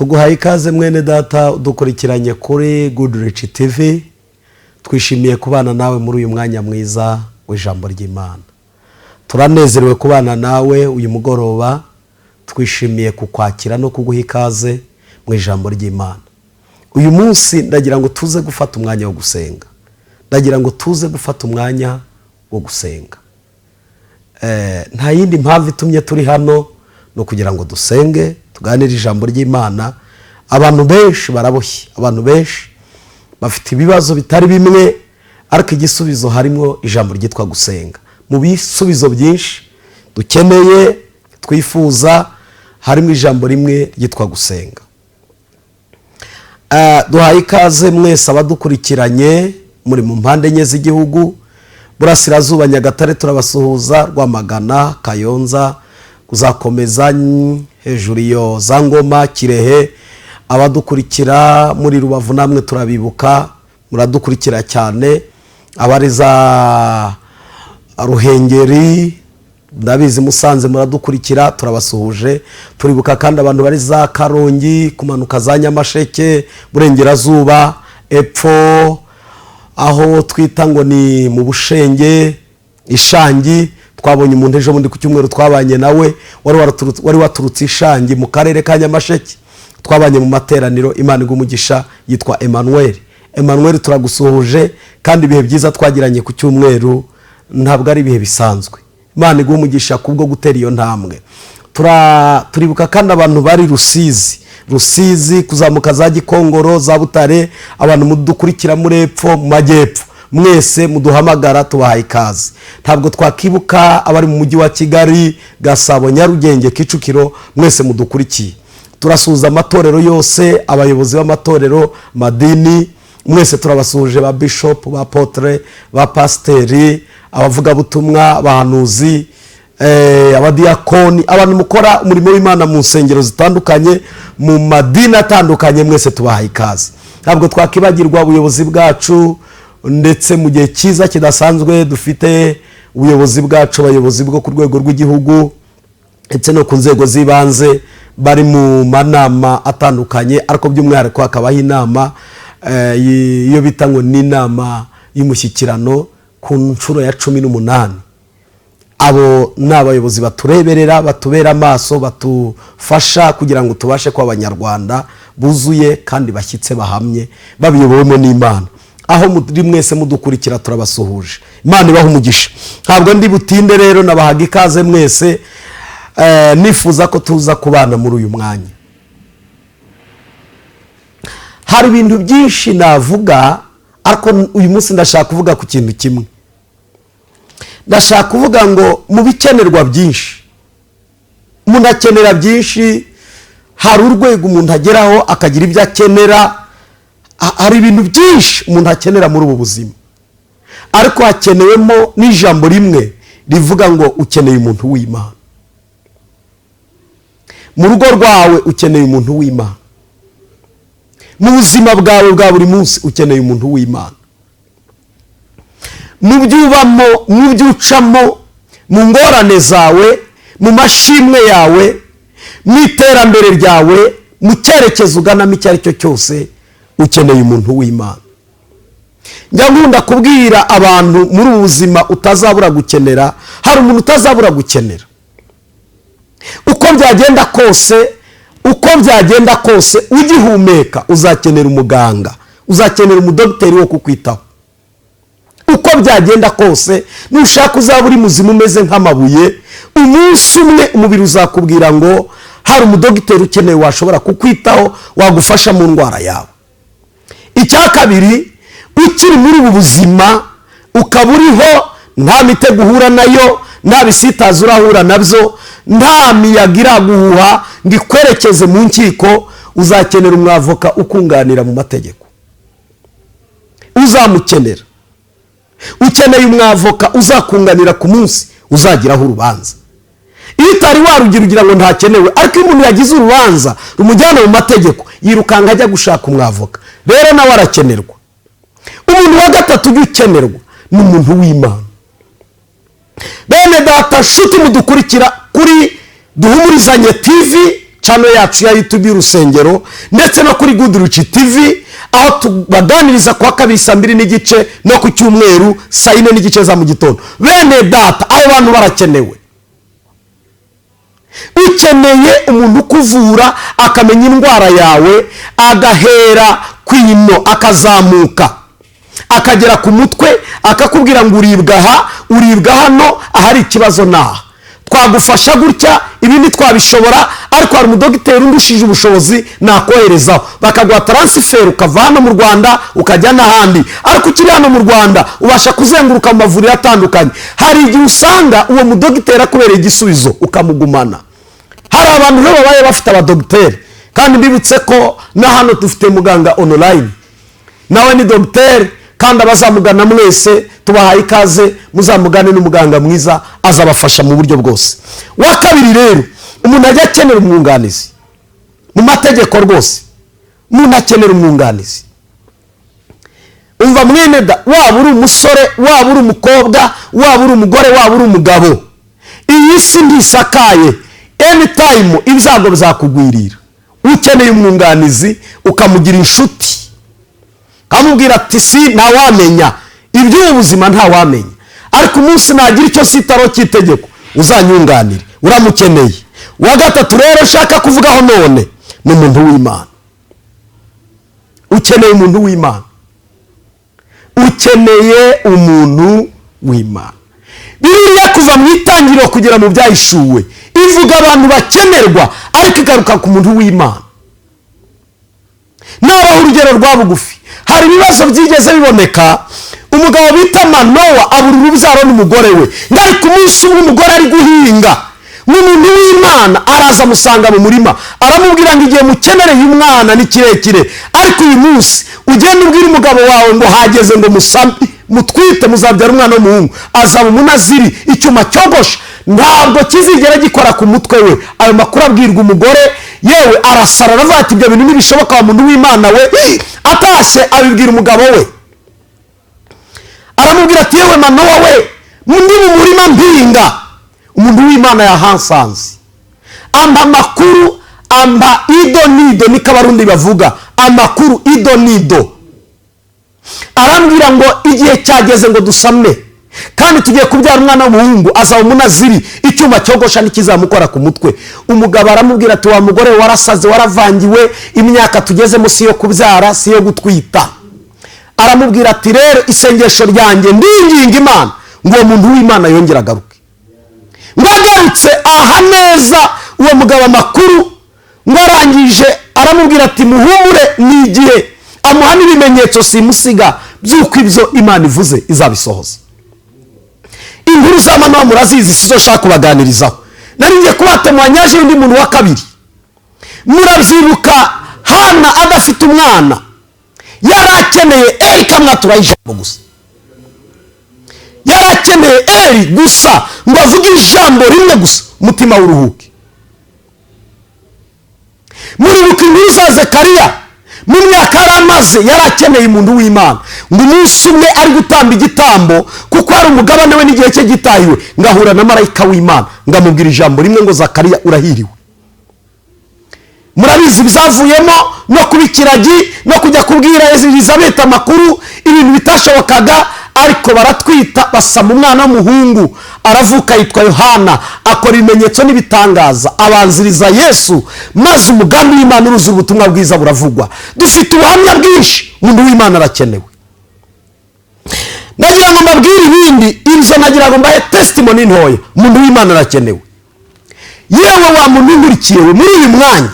Tuguhaye ikaze mwene data dukurikiranye kuri Goodrich TV. Twishimiye kubana nawe muri uyu mwanya mwiza w'ijambo ry'Imana. Turanezerewe kubana nawe uyu mugoroba, twishimiye kukwakira no kuguha ikaze mu ijambo ry'Imana. Uyu munsi ndagira ngo tuze gufata umwanya wo gusenga. Ndagira ngo tuze gufata umwanya wo gusenga. Nta yindi mpamvu itumye turi hano, ni ukugira ngo dusenge, tuganire ijambo ry'Imana. Abantu benshi baraboshye, abantu benshi bafite ibibazo bitari bimwe, ariko igisubizo harimo ijambo ryitwa gusenga. Mu bisubizo byinshi dukeneye, twifuza, harimo ijambo rimwe ryitwa gusenga. Duhaye ikaze mwese abadukurikiranye muri mu mpande enye z'igihugu: Burasirazuba, Nyagatare turabasuhuza, Rwamagana, Kayonza, kuzakomeza hejuru iyo za Ngoma, Kirehe. Abadukurikira muri Rubavu namwe turabibuka, muradukurikira cyane. Abari za Ruhengeri, ndabizi, Musanze muradukurikira, turabasuhuje. Turibuka kandi abantu bari za Karongi, kumanuka za Nyamasheke, Burengerazuba, epfo aho twita ngo ni mu Bushenge, Ishangi. Twabonye umuntu ejo bundi ku cyumweru twabanye nawe wari waturutse Ishangi mu karere ka Nyamasheke, twabanye mu materaniro. Imana umugisha. Yitwa Emmanuel. Emmanuel, turagusuhuje, kandi ibihe byiza twagiranye ku cyumweru ntabwo ari ibihe bisanzwe. Imana iguha umugisha kubwo gutera iyo ntambwe. Turibuka kandi abantu bari Rusizi, Rusizi kuzamuka za Gikongoro, za Butare, abantu mudukurikira muri epfo, mu majyepfo, mwese muduhamagara, tubahaye ikaze. Ntabwo twakibuka abari mu mujyi wa Kigali, Gasabo, Nyarugenge, Kicukiro, mwese mudukurikiye. Turasuhuza amatorero yose, abayobozi b'amatorero, madini, mwese turabasuhuje, ba bishopu, ba apôtre, ba pasiteri, abavugabutumwa, abahanuzi, abadiyakoni, abantu mukora umurimo w'Imana mu nsengero zitandukanye, mu madini atandukanye, mwese tubahaye ikaze. Ntabwo twakibagirwa ubuyobozi bwacu, ndetse mu gihe cyiza kidasanzwe dufite ubuyobozi bwacu, abayobozi bwo ku rwego rw'igihugu ndetse no ku nzego z'ibanze, bari mu manama atandukanye, ariko by'umwihariko hakabaho inama iyo bita ngo ni inama y'umushyikirano ku nshuro ya 18. Abo ni abayobozi batureberera, batubera amaso, batufasha kugira ngo tubashe kuba Abanyarwanda buzuye kandi bashyitse, bahamye, babiyobowemo n'Imana. Aho muri mwese mudukurikira, turabasuhuje, Imana ibaha umugisha. Ntabwo ndi butinde rero, nabahaga ikaze mwese, nifuza ko tuza kubana muri uyu mwanya. Hari ibintu byinshi navuga, ariko uyu munsi ndashaka kuvuga ku kintu kimwe. Ndashaka kuvuga ngo mu bikenerwa byinshi, umuntu akenera byinshi, hari urwego umuntu ageraho akagira ibyo akenera. Hari ibintu byinshi umuntu akenera muri ubu buzima, ariko hakenewemo n'ijambo rimwe rivuga ngo ukeneye umuntu w'Imana. Mu rugo rwawe ukeneye umuntu w'Imana, mu buzima bwawe bwa buri munsi ukeneye umuntu w'Imana, mu byo ubamo, mu byo ucamo, mu ngorane zawe, mu mashimwe yawe, mu iterambere ryawe, mu cyerekezo uganamo icyo ari cyo cyose, ukeneye umuntu w'Imana. Njya nkunda kubwira abantu, muri ubu buzima utazabura gukenera, hari umuntu utazabura gukenera uko byagenda kose. Uko byagenda kose, ugihumeka uzakenera umuganga, uzakenera umudogiteri wo kukwitaho uko byagenda kose. Nushaka uzaba uri muzima, umeze nk'amabuye, umunsi umwe umubiri uzakubwira ngo hari umudogiteri ukeneye washobora kukwitaho, wagufasha mu ndwara yawe. Icya kabiri, ukiri muri ubu buzima, ukaba uriho, nta mitego uhura nayo, nta bisitaza urahura nabyo, nta miyaga iraguhuha ngo ikwerekeze mu nkiko, uzakenera umwavoka ukunganira mu mategeko, uzamukenera. Ukeneye umwavoka uzakunganira ku munsi uzagiraho urubanza. Iyo utari warugira, ugira ngo ntakenewe, ariko iyo umuntu yagize urubanza rumujyana mu mategeko, yirukanka ajya gushaka umwavoka. Rero nawe arakenerwa. Umuntu wa gatatu ujya ukenerwa ni umuntu w'Imana. Bene data, nshuti mudukurikira kuri Duhumurizanye TV. channel yacu ya YouTube y'urusengero, ndetse no kuri Goodrich TV, aho tubaganiriza kuwa kabiri saa 2:30 no ku cyumweru saa 4:30 za mu gitondo. Bene data, abo bantu barakenewe. Ukeneye umuntu ukuvura, akamenya indwara yawe, agahera ku ino akazamuka akagera ku mutwe, akakubwira ngo uribwa aha, uribwa hano, ahari ikibazo naha, twagufasha gutya, ibi ntitwabishobora, ariko hari umudogiteri undushije ubushobozi nakoherezaho, bakaguha transfer ukava hano mu Rwanda ukajya n'ahandi. Ariko ukiri hano mu Rwanda ubasha kuzenguruka mu mavuriro atandukanye. Hari igihe usanga uwo mudogiteri akubereye igisubizo, ukamugumana. Hari abantu rero babaye bafite abadogiteri, kandi mbibutse ko na hano dufite muganga online, nawe ni dogiteri, kandi abazamugana mwese tubahaye ikaze, muzamugane n'umuganga mwiza, azabafasha mu buryo bwose. Wa kabiri rero, umuntu ajya akenera umwunganizi mu mategeko. Rwose umuntu akenera umwunganizi. Umva mwene da, waba uri umusore, waba uri umukobwa, waba uri umugore, waba uri umugabo, iyi si ntisakaye. Anytime ibyago bizakugwirira. Ukeneye umwunganizi, ukamugira inshuti, ukamubwira ati: "Si ntawamenya iby'ubu buzima, ntawamenya, ariko umunsi nagira icyo sitaro cy'itegeko uzanyunganire." Uramukeneye. Uwa gatatu rero ushaka kuvugaho none ni umuntu w'Imana. Ukeneye umuntu w'Imana, ukeneye umuntu w'Imana. Bibiliya kuva mu Itangiriro kugera mu Byahishuwe ivuga abantu bakenerwa, ariko igaruka ku muntu w'Imana. Nabaho urugero rwa bugufi. Hari ibibazo byigeze biboneka, umugabo bita Manowa abura urubyaro n'umugore we. Ngo ariko umunsi umwe umugore ari guhinga, nk'umuntu w'Imana araza amusanga mu murima, aramubwira ngo: "Igihe mukenereye umwana ni kirekire, ariko uyu munsi ugende ubwire umugabo wawe ngo hageze ngo musame, mutwite, muzabyara umwana w'umuhungu, azaba umunaziri, icyuma cyogosha ntabwo kizigera gikora ku mutwe we." Ayo makuru abwirwa umugore, yewe, arasara, aravuga ati: "Ibyo bintu ntibishoboka, wa muntu w'Imana we." Atashye abibwira umugabo we, aramubwira ati: "Yewe Manowa we, ndi mu murima mpinga, umuntu w'Imana yahansanze, ampa amakuru, ampa ido nido," niko Abarundi bavuga, amakuru ido nido. Arambwira ngo igihe cyageze ngo dusame, kandi tugiye kubyara umwana w'umuhungu, azaba umunaziri, icyuma cyogosha ntikizamukora ku mutwe. Umugabo aramubwira ati: "Wa mugore, warasaze, waravangiwe, imyaka tugezemo si iyo kubyara, si iyo gutwita." Aramubwira ati: "Rero isengesho ryanjye, ndinginga Imana ngo uwo muntu w'Imana yongere agaruke." Ngo agarutse aha neza uwo mugabo amakuru, ngo arangije aramubwira ati: "Muhumure, ni igihe." Amuha n'ibimenyetso simusiga by'uko ibyo Imana ivuze izabisohoza. Inkuru za Manowa murazizi, sizo nshaka kubaganirizaho. Nari ngiye kubatemwanyaje undi muntu wa kabiri. Murabyibuka Hana adafite umwana, yari akeneye Eri kamwatura ijambo gusa. Yari akeneye Eri gusa ngo avuge ijambo rimwe gusa, umutima w'uruhuke. Muribuka inkuru za Zekariya, mu myaka yari amaze yari akeneye umuntu w'Imana. Ngo umunsi umwe ari gutamba igitambo, kuko hari umugabane we n'igihe cye gitahiwe, ngo ahura na marayika w'Imana, ngo amubwira ijambo rimwe ngo: "Zakariya, urahiriwe." Murabizi ibyavuyemo, no kuba ikiragi, no kujya kubwira Elizabeth amakuru, ibintu bitashobokaga, ariko baratwita, basama umwana w'umuhungu, aravuka yitwa Yohana, akora ibimenyetso n'ibitangaza, abanziriza Yesu, maze umugambi w'Imana uruzuye, ubutumwa bwiza buravugwa. Dufite ubuhamya bwinshi. Umuntu w'Imana arakenewe. Nagira ngo mbabwire ibindi, ibyo nagira ngo mbahe testimony ntoya. Umuntu w'Imana arakenewe. Yewe wa muntu unkurikiye we, muri uyu mwanya,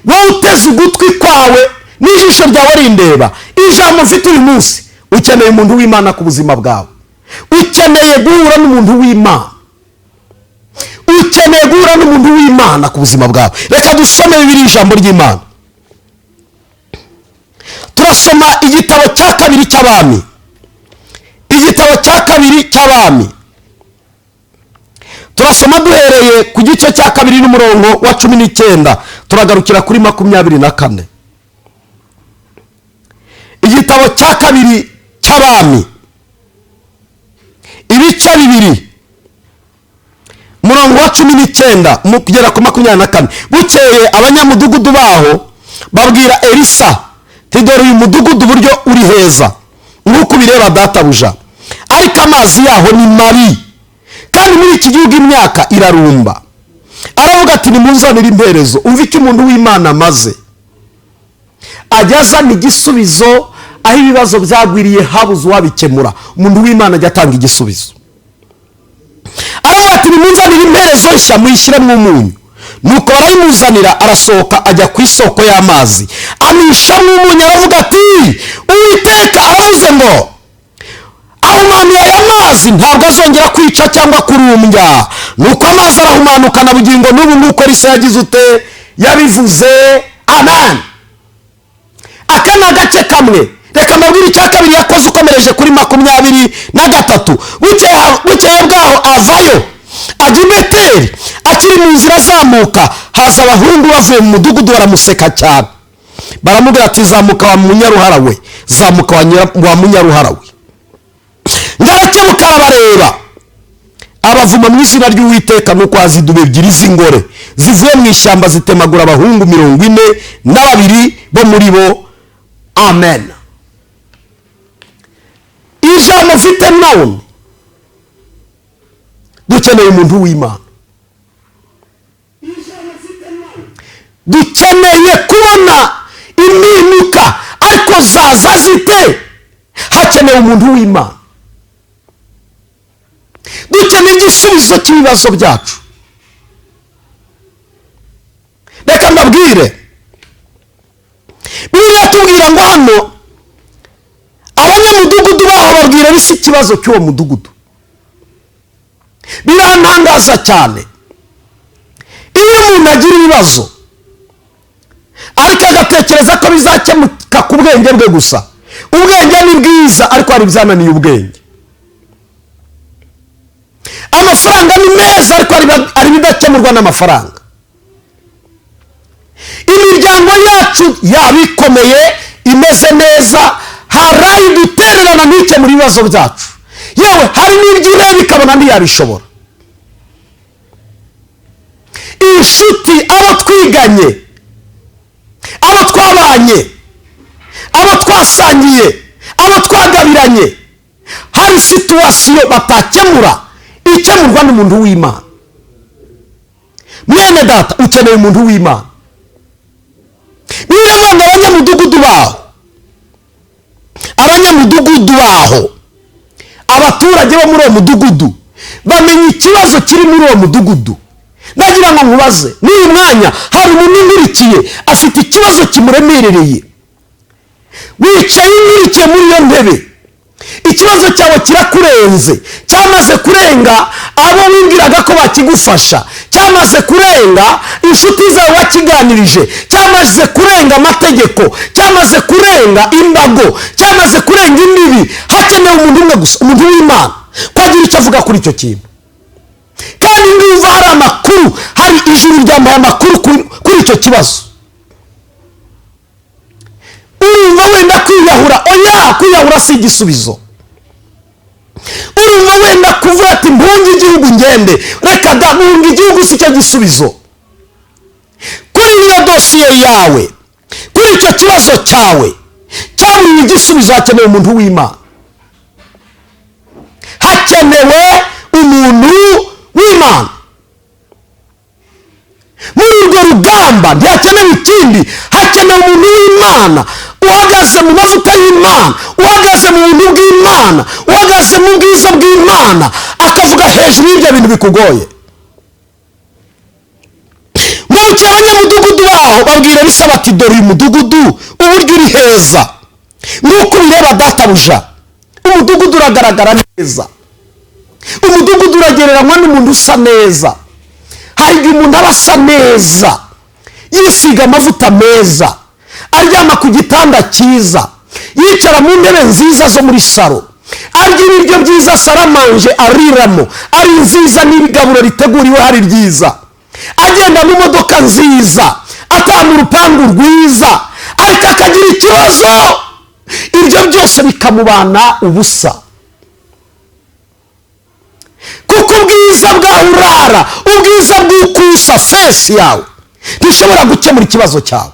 wowe uteze ugutwi kwawe n'ijisho ryawe rindeba, ijambo mfite uyu munsi: ukeneye umuntu w'Imana ku buzima bwawe. Ukeneye guhura n'umuntu w'Imana, ukeneye guhura n'umuntu w'Imana ku buzima bwawe. Reka dusome Bibiliya, ijambo ry'Imana. Turasoma igitabo cya kabiri cy'Abami, igitabo cya kabiri cy'Abami. Turasoma duhereye ku gice cya kabiri n'umurongo wa 19, turagarukira kuri 24. Igitabo cya kabiri cy'Abami, ibice 2, umurongo Umurongo wa 19 kugera ku 24. Bukeye abanyamudugudu baho babwira Elisa ati: "Dore uyu mudugudu uburyo uri heza nk'uko ubireba, databuja, ariko amazi yaho ni mabi, kandi muri iki gihugu imyaka irarumba." Aravuga ati: "Nimunzanire imperezo." Umva icyo umuntu w'Imana amaze, ajya azana igisubizo aho ibibazo byagwiriye, habuze uwabikemura. Umuntu w'Imana ajya atanga igisubizo. Aravuga ati: "Nimunzanire imperezo nshya, muyishyiremo umunyu." Nuko barayimuzanira. Arasohoka ajya ku isoko y'amazi, amishamo umunyu. Aravuga ati: "Uwiteka aravuze ngo ahumanuye aya mazi, ntabwo azongera kwica cyangwa kurumbya." Nuko amazi arahumanuka na bugingo n'ubu, nk'uko Elisa yagize ute? Yabivuze. Amen. Aka ni agace kamwe. Reka mbabwire icya kabiri yakoze, ukomereje kuri 23. Bukeye bwaho avayo ajya i Beteli. Akiri mu nzira azamuka, haza abahungu bavuye mu mudugudu, baramuseka cyane, baramubwira ati: "Zamuka wa munyaruhara we, zamuka wa munyaruhara we." Ngarakebuka arabareba, abavuma mu izina ry'Uwiteka. Nuko haza idubu ebyiri z'ingore zivuye mu ishyamba, zitemagura abahungu 42 bo muri bo. Amen. Ijambo mfite none: dukeneye umuntu w'Imana, dukeneye kubona impinduka, ariko zaza zite? Hakenewe umuntu w'Imana. Dukeneye igisubizo cy'ibibazo byacu. Reka mbabwire, Bibiliya tubwira ngo hano abanyamudugudu baho babwira bisi ikibazo cy'uwo mudugudu. Birantangaza cyane iyo umuntu agira ibibazo ariko agatekereza ko bizakemuka ku bwenge bwe gusa. Ubwenge ni bwiza, ariko hari ibyananiye ubwenge. Amafaranga ni meza, ariko hari ibidakemurwa n'amafaranga. Imiryango yacu yaba ikomeye, imeze neza, hari ayo idutererana ntikemure ibibazo byacu. Yewe, hari n'ibyo ureba ikabona ntiyabishobora. Inshuti, abo twiganye, abo twabanye, abo twasangiye, abo twagabiranye, hari situation batakemura, ikemurwa n'umuntu w'Imana. Mwene data, ukeneye umuntu w'Imana. Niyo ngo abanyamudugudu baho, abanyamudugudu baho, abaturage bo muri uwo mudugudu bamenya ikibazo kiri muri uwo mudugudu. Ndagira ngo nkubaze: n'uyu mwanya hari umuntu unkurikiye afite ikibazo kimuremerereye. Wicaye unkurikiye muri iyo ntebe, ikibazo cyawe kirakurenze, cyamaze kurenga abo wibwiraga ko bakigufasha, cyamaze kurenga inshuti zawe wakiganirije, cyamaze kurenga amategeko, cyamaze kurenga imbago, cyamaze kurenga imbibi. Hakenewe umuntu umwe gusa, umuntu w'Imana, ko agira icyo avuga kuri icyo kintu. Kandi niba hari amakuru, hari ijuru ryambaye amakuru kuri icyo kibazo. Urumva wenda kwiyahura? Oya, kwiyahura si igisubizo. Urumva wenda kuvuga ati: "Mpunge igihugu ngende"? Reka da, guhunga igihugu si cyo gisubizo kuri iyo dosiye yawe, kuri icyo kibazo cyawe cyaburiwe igisubizo. Hakenewe umuntu w'Imana, hakenewe umuntu w'Imana muri urwo rugamba. Ntihakenewe ikindi, hakenewe umuntu w'Imana uhagaze mu mavuta y'Imana, uhagaze mu buntu bw'Imana, uhagaze mu bwiza bw'Imana, akavuga hejuru y'ibyo bintu bikugoye. Mu abanyamudugudu baho babwira bisa bati: "Dore uyu mudugudu uburyo uri heza nk'uko ubireba, databuja." Umudugudu uragaragara neza, umudugudu uragereranywa n'umuntu usa neza. Hari igihe umuntu aba asa neza, yisiga amavuta meza, aryama ku gitanda cyiza, yicara mu ntebe nziza zo muri salo, arya ibiryo byiza, salle à manger ariramo ari nziza, n'ibigaburo riteguriwe hari ryiza, agenda mu modoka nziza, ataha mu rupangu rwiza, ariko akagira ikibazo, ibyo byose bikamubana ubusa, kuko Ubwiza bwawe urara, ubwiza bw'ukusa face yawe ntishobora gukemura ikibazo cyawe.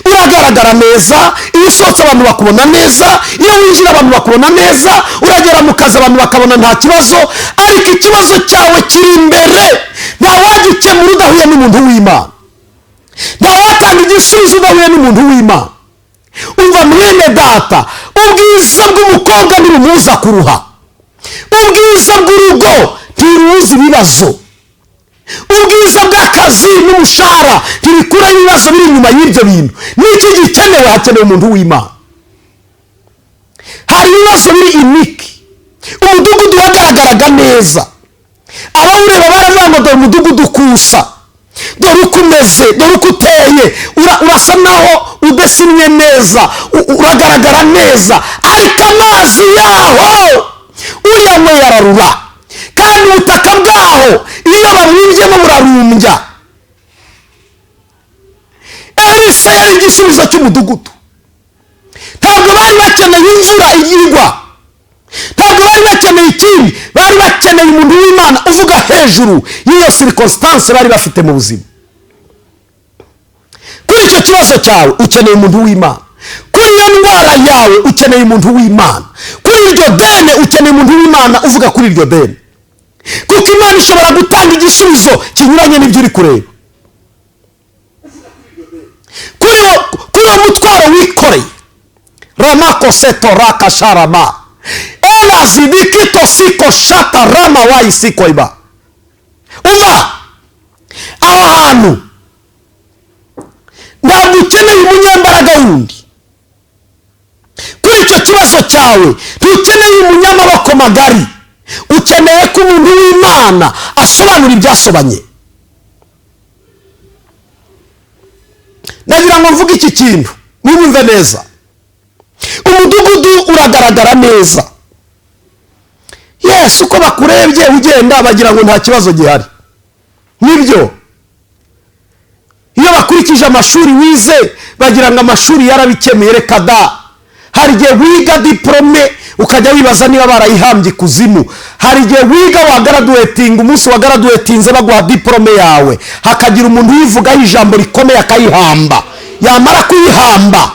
Uragaragara neza, iyo usohotse abantu bakubona neza, iyo winjira abantu bakubona neza, uragera mu kazi abantu bakabona nta kibazo, ariko ikibazo cyawe kiri imbere. Ntawagikemura udahuye n'umuntu w'Imana, ntawatanga igisubizo udahuye n'umuntu w'Imana. Umva mwene data, ubwiza bw'umukobwa ntibumuza kuruha, ubwiza bw'urugo ntiruzi ibibazo, ubwiza bw'akazi n'umushahara ntibikuraho ibibazo biri inyuma y'ibyo bintu. N'iki gikenewe? Hakenewe umuntu w'Imana. Hari ibibazo biri imiki. Umudugudu wagaragaraga neza, abawureba baravuga ngo dore umudugudu ukusa, dore uko umeze, dore uko uteye, urasa naho udasimye neza, uragaragara neza, ariko amazi yaho uyanyweye ararura, kandi ubutaka bwaho iyo bamwibyemo burarumbya. Elisa yari igisubizo cy'umudugudu. Ntabwo bari bakeneye imvura igwa, ntabwo bari bakeneye ikindi, bari bakeneye umuntu w'Imana uvuga hejuru y'iyo circonstance bari bafite mu buzima. Kuri icyo kibazo cyawe ukeneye umuntu w'Imana, kuri iyo ndwara yawe ukeneye umuntu w'Imana, kuri iryo dene ukeneye umuntu w'Imana uvuga kuri iryo dene, kuko Imana ishobora gutanga igisubizo kinyuranye n'ibyo uri kureba. Kuri uwo mutwaro wikoreye, ramako seto raka sharama elazidikito siko shata rama wayisiko iba. Umva, aho hantu ntabwo ukeneye umunyembaraga wundi. Kuri icyo kibazo cyawe ntukeneye umunyamaboko magari, ukeneye ko umuntu w'Imana asobanura ibyasobanye. Ndagira ngo mvuge iki kintu mwumve neza. Umudugudu uragaragara neza, Yesu uko bakurebye ugenda bagira ngo nta kibazo gihari. Nibyo, iyo bakurikije amashuri wize bagira ngo amashuri yarabikemuye. Reka da, hari igihe wiga diplome ukajya wibaza niba barayihambye ikuzimu. Hari igihe wiga wagaraduwetinga, umunsi wagaraduwetinze baguha diplome yawe, hakagira umuntu uyivugaho ijambo rikomeye akayihamba. Yamara kuyihamba,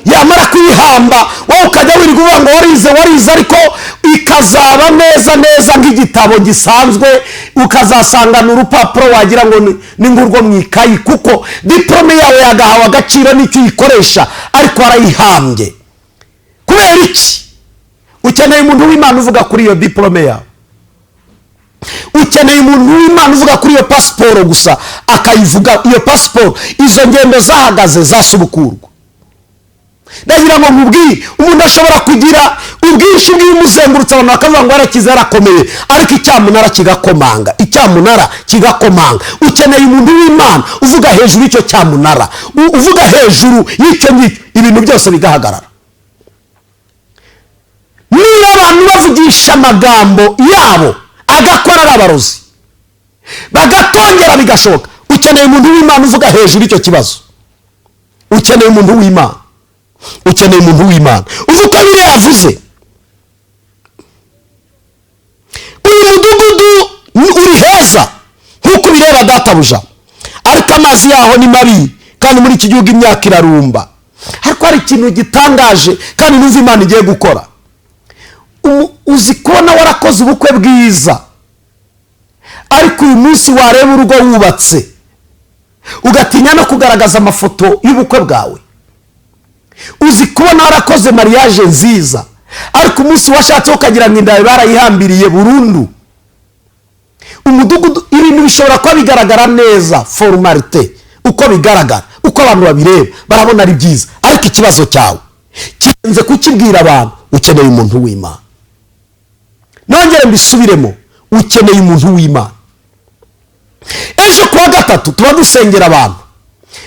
yamara kuyihamba wowe ukajya wirirwa uvuga ngo warize warize, ariko ikazaba neza neza nk'igitabo gisanzwe, ukazasangana urupapuro wagira ngo ni ngurwo mu ikayi, kuko diplome yawe yagahawe agaciro n'icyo uyikoresha, ariko warayihambye. Kubera iki? Ukeneye umuntu w'Imana uvuga kuri iyo diplome yawe, ukeneye umuntu w'Imana uvuga kuri iyo pasiporo gusa, akayivuga iyo pasiporo, izo ngendo zahagaze zasubukurwa. Ndagira ngo nkubwire, umuntu ashobora kugira ubwinshi bw'ibimuzengurutse, abantu bakavuga ngo yarakize yarakomeye, ariko icyamunara kigakomanga, icyamunara kigakomanga. Ukeneye umuntu w'Imana uvuga hejuru y'icyo cyamunara, uvuga hejuru y'icyo ngicyo, ibintu byose bigahagarara. Niba abantu bavugisha amagambo yabo agakora ari abarozi, bagatongera bigashoboka, ukeneye umuntu w'Imana uvuga hejuru y'icyo kibazo. Ukeneye umuntu w'Imana, ukeneye umuntu w'Imana uvuga uko Bibiliya yavuze. Uyu mudugudu uri heza nk'uko ubireba databuja, ariko amazi yaho ni mabi, kandi muri iki gihugu imyaka irarumba. Ariko hari ikintu gitangaje kandi numva Imana igiye gukora. Uzi kubona warakoze ubukwe bwiza, ariko uyu munsi wareba urugo wubatse ugatinya no kugaragaza amafoto y'ubukwe bwawe. Uzi kubona warakoze mariage nziza, ariko umunsi washatse ukagira ngo inda barayihambiriye burundu. Umudugudu, ibintu bishobora kuba bigaragara neza formalite, uko bigaragara, uko abantu babireba barabona ari byiza, ariko ikibazo cyawe kirenze kukibwira abantu. Ukeneye umuntu w'Imana. Nongere mbisubiremo, ukeneye umuntu w'Imana. Ejo kuwa gatatu tuba dusengera abantu,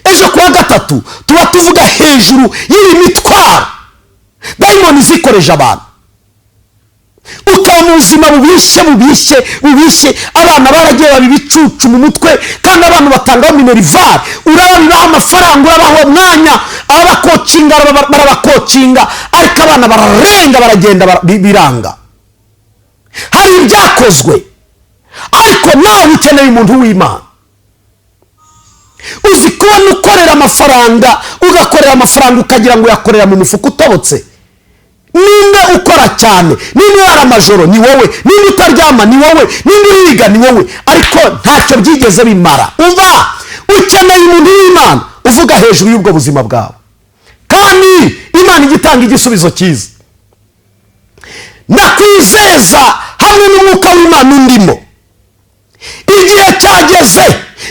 ejo kuwa gatatu tuba tuvuga hejuru y'iyi mitwaro dayimoni zikoreje abantu. Ukaba mu buzima bubishye bubishye bubishye, abana baragiye baba ibicucu mu mutwe, kandi abantu batangaho minerivare, urababibaha amafaranga, urabaha umwanya, ababakocinga barabakocinga, ariko abana bararenga baragenda biranga. Hari ibyakozwe, ariko nawe ukeneye umuntu w'Imana. Uzi kubona ukorera amafaranga, ugakorera amafaranga ukagira ngo uyakorera mu mufuka utobotse. Ninde ukora cyane? Ninde urara amajoro? Ni wowe. Ninde utaryama? Ni wowe. Ninde uriga? Ni wowe. Ariko ntacyo byigeze bimara. Umva, ukeneye umuntu w'Imana uvuga hejuru y'ubwo buzima bwawe, kandi Imana ijya itanga igisubizo cyiza. Ndakwizeza hamwe n'umwuka w'Imana undimo, igihe cyageze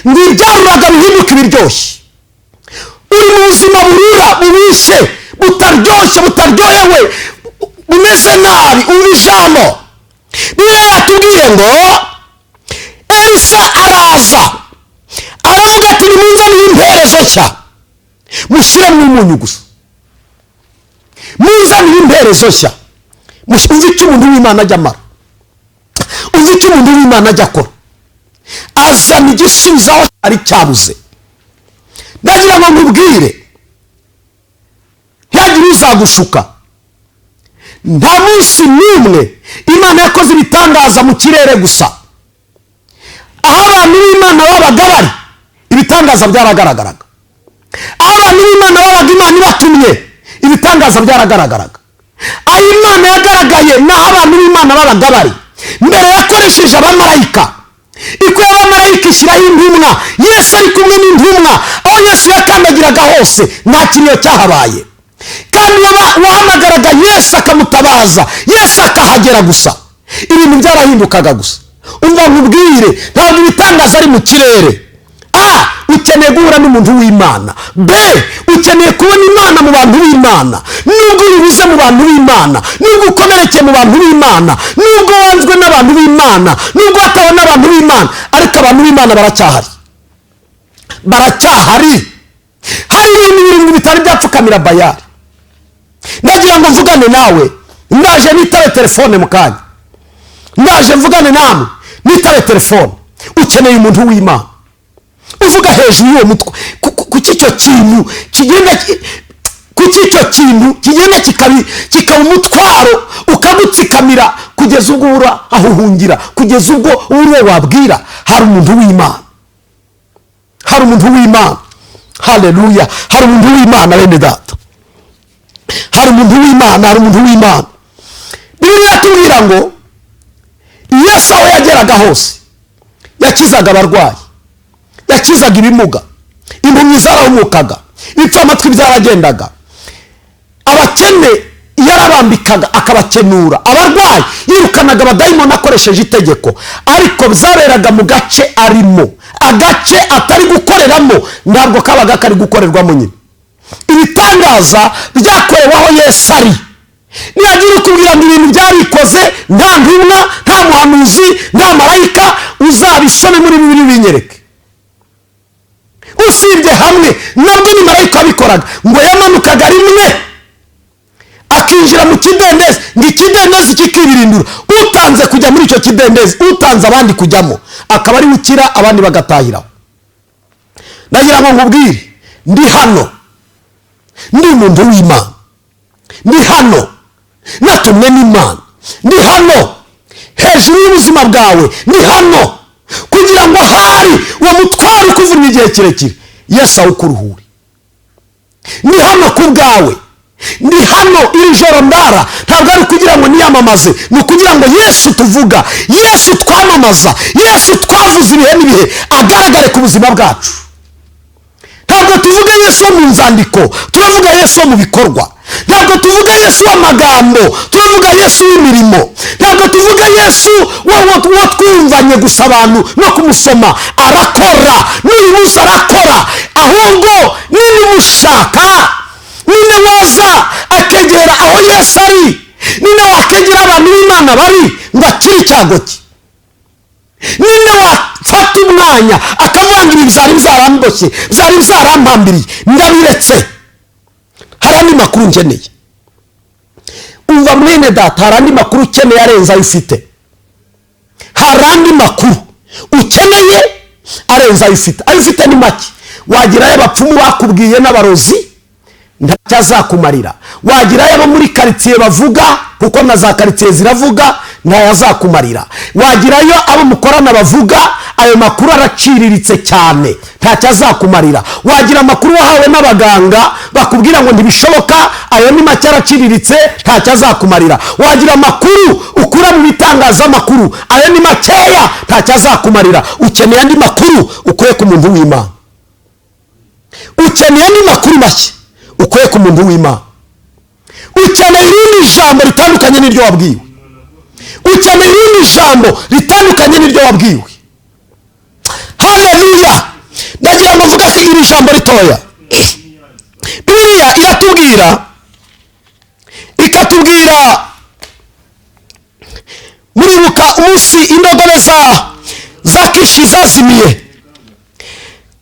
ngo ibyaruraga bihinduke ibiryoshye. Uri mu buzima burura, bubishye, butaryoshye, butaryohewe, bumeze nabi. Umva ijambo Bibiliya yatubwiye ngo Elisa araza aravuga ati: "Nimunzanire imperezo nshya, mushyiremo umunyu gusa. Munzanire imperezo nshya." Umva icyo umuntu w'Imana ajya amara, umva icyo umuntu w'Imana ajya akora. Azana igisubizo aho cyari cyabuze. Ndagira ngo nkubwire, ntihagire uzagushuka. Nta munsi n'umwe Imana yakoze ibitangaza mu kirere gusa. Aho abantu b'Imana babaga bari, ibitangaza byaragaragaraga. Aho abantu b'Imana babaga, Imana ibatumye, ibitangaza byaragaragaraga. Aho Imana yagaragaye ni aho abantu b'Imana babaga bari. Mbere yakoresheje abamarayika, ikuye abamarayika ishyiraho intumwa. Yesu ari kumwe n'intumwa, aho Yesu yakandagiraga hose nta kiriyo cyahabaye. Kandi wahamagaraga Yesu akamutabaza, Yesu akahagera gusa, ibintu byarahindukaga gusa. Umva nkubwire, ntabwo ibitangaza ari mu kirere. A, ukeneye guhura n'umuntu w'Imana. B, ukeneye kubona Imana mu bantu b'Imana. Nubwo ubibuze mu bantu b'Imana, nubwo ukomerekeye mu bantu b'Imana, nubwo wanzwe n'abantu b'Imana, nubwo watawe n'abantu b'Imana, ariko abantu b'Imana baracyahari, baracyahari. Hari ibintu birindwi bitari byapfukamira Bayari. Ndagira ngo mvugane nawe, ndaje nitabe telefone mu kanya, ndaje mvugane namwe nitabe telefone. Ukeneye umuntu w'Imana uvuga hejuru y'uwo mutwe. Kuki icyo kintu kigenda kuki icyo kintu kigenda kikaba umutwaro, ukagutsikamira kugeza ubwo ubura aho uhungira, kugeza ubwo ubura uwo wabwira? Hari umuntu w'Imana, hari umuntu w'Imana. Haleluya! Hari umuntu w'Imana, bene data, hari umuntu w'Imana, hari umuntu w'Imana. Bibiliya iratubwira ngo Yesu aho yageraga hose yakizaga abarwayi, yakizaga ibimuga, impumyi zarahumukaga, ibipfamatwi byaragendaga, abakene yarabambikaga akabakenura, abarwayi yirukanaga abadayimoni akoresheje itegeko. Ariko byaberaga mu gace arimo. Agace atari gukoreramo ntabwo kabaga kari gukorerwamo nyine. Ibitangaza byakorewe aho Yesu ari. Nihagira ukubwira ngo ibintu byarikoze, nta ntumwa, nta muhanuzi, nta marayika, uzabisome muri Bibiliya binyereke. Usibye hamwe, nabwo ni marayika wabikoraga, ngo yamanukaga rimwe akinjira mu kidendezi, ngo ikidendezi kikibirindura. Utanze kujya muri icyo kidendezi, utanze abandi kujyamo, akaba ari ukira, abandi bagatahiraho. Ndagira ngo nkubwire, ndi hano ndi umuntu w'Imana, ndi hano natumwe n'Imana, ndi hano hejuru y'ubuzima bwawe, ndi hano kugira ngo ahari uwo mutwaro ukuvuna igihe kirekire, Yesu awukuruhure. Ndi hano ku bwawe, ndi hano iri joro ndara, ntabwo ari ukugira ngo niyamamaze, ni ukugira ngo Yesu tuvuga, Yesu twamamaza, Yesu twavuze ibihe n'ibihe, agaragare ku buzima bwacu. Ntabwo tuvuga Yesu wo mu nzandiko, turavuga Yesu wo mu bikorwa. Ntabwo tuvuga Yesu w'amagambo, turavuga Yesu w'imirimo. Ntabwo tuvuga Yesu wo twumvanye gusa abantu no kumusoma. Arakora, n'uyu munsi arakora. Ahubwo nimushaka, ninde waza akegera aho Yesu ari? Ninde wakegera abantu b'Imana bari ngo akire icyago cye? Ninde wafata umwanya akavuga ngo ibi byari byaramboshye, byari byarampambiriye, ndabiretse, hari andi makuru nkeneye? Umva mwene data, hari andi makuru ukeneye arenze ayo ufite. Hari andi makuru ukeneye arenze ayo ufite. Ayo ufite ni make. Wagirayo abapfumu bakubwiye n'abarozi, ntacyo azakumarira. Wagirayo abo muri karitsiye bavuga, kuko na za karitsiye ziravuga, Ntayazakumarira. Wagirayo abo mukorana bavuga, ayo makuru araciriritse cyane, ntacyo azakumarira. Wagira amakuru wahawe n'abaganga bakubwira ngo ntibishoboka, ayo ni make, araciriritse, ntacyo azakumarira. Wagira amakuru ukura mu bitangazamakuru, ayo ni makeya, ntacyo azakumarira. Ukeneye andi makuru ukuye ku muntu w'Imana. Ukeneye andi makuru mashya ukuye ku muntu w'Imana. Ukeneye irindi jambo ritandukanye n'iryo wabwiwe. Ukeneye irindi jambo ritandukanye n'iryo wabwiwe. Haleluya! Ndagira ngo mvuge ko iri jambo ritoya, Bibiliya iratubwira, ikatubwira. Muribuka umunsi indogobe za Kishi zazimiye?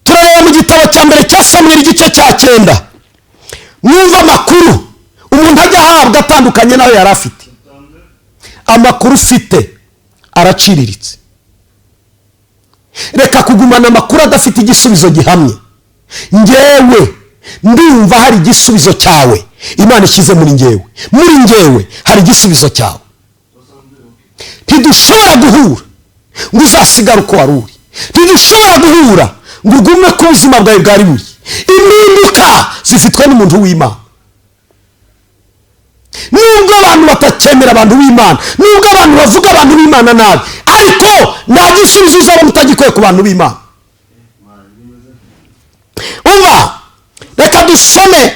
Turareba mu gitabo cya mbere cya Samweli, igice cya 9. Mwumva amakuru umuntu ajya ahabwa atandukanye n'ayo yari afite. Amakuru ufite araciriritse. Reka kugumana amakuru adafite igisubizo gihamye. Ngewe ndumva hari igisubizo cyawe Imana ishyize muri ngewe. Muri ngewe hari igisubizo cyawe. Ntidushobora guhura ngo uzasigare uko wari uri. Ntidushobora guhura ngo ugume ku buzima bwawe bwari buri. Impinduka zifitwe n'umuntu w'Imana. Nubwo abantu batacyemera abantu b'Imana, nubwo abantu bavuga abantu b'Imana nabi, ariko nta gisubizo uzabona utagikuye ku bantu b'Imana. Umva, reka dusome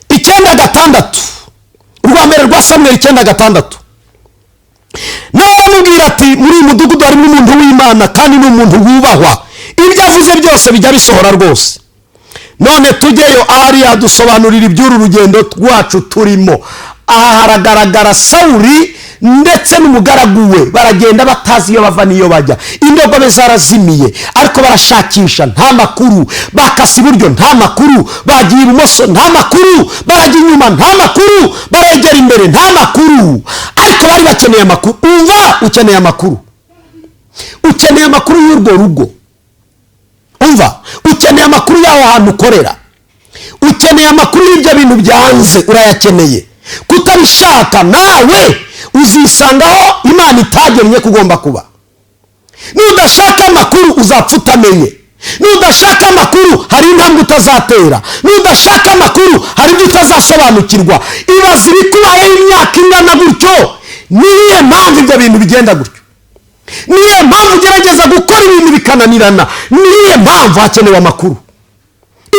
9:6, urwa mbere rwa Samweli 9:6. Nawe aramubwira ati: "Muri uyu mudugudu harimo umuntu w'Imana, kandi ni umuntu wubahwa. Ibyo avuze byose bijya bisohora rwose. None tujyeyo, ahari yadusobanurira iby'uru rugendo rwacu turimo." Aha haragaragara Sawuri ndetse n'umugaragu we baragenda batazi iyo bava n'iyo bajya. Indogobe zarazimiye, ariko barashakisha, nta makuru. Bakase iburyo, nta makuru. Bagiye ibumoso, nta makuru. Barajya inyuma, nta makuru. Baregera imbere, nta makuru. Ariko bari bakeneye amakuru. Umva, ukeneye amakuru. Ukeneye amakuru y'urwo rugo. Umva, ukeneye amakuru y'aho hantu ukorera. Ukeneye amakuru y'ibyo bintu byanze, urayakeneye. Kutabishaka, nawe uzisangaho Imana itagennye ko ugomba kuba. Nudashaka amakuru, uzapfa utamenye. Nudashaka amakuru, hari intambwe utazatera. Nudashaka amakuru, hari ibyo utazasobanukirwa. Ibaze ibikubayeho imyaka ingana gutyo. Niyihe mpamvu ibyo bintu bigenda gutyo? Niyihe mpamvu ugerageza gukora ibintu bikananirana? Niyihe mpamvu? Hakenewe amakuru.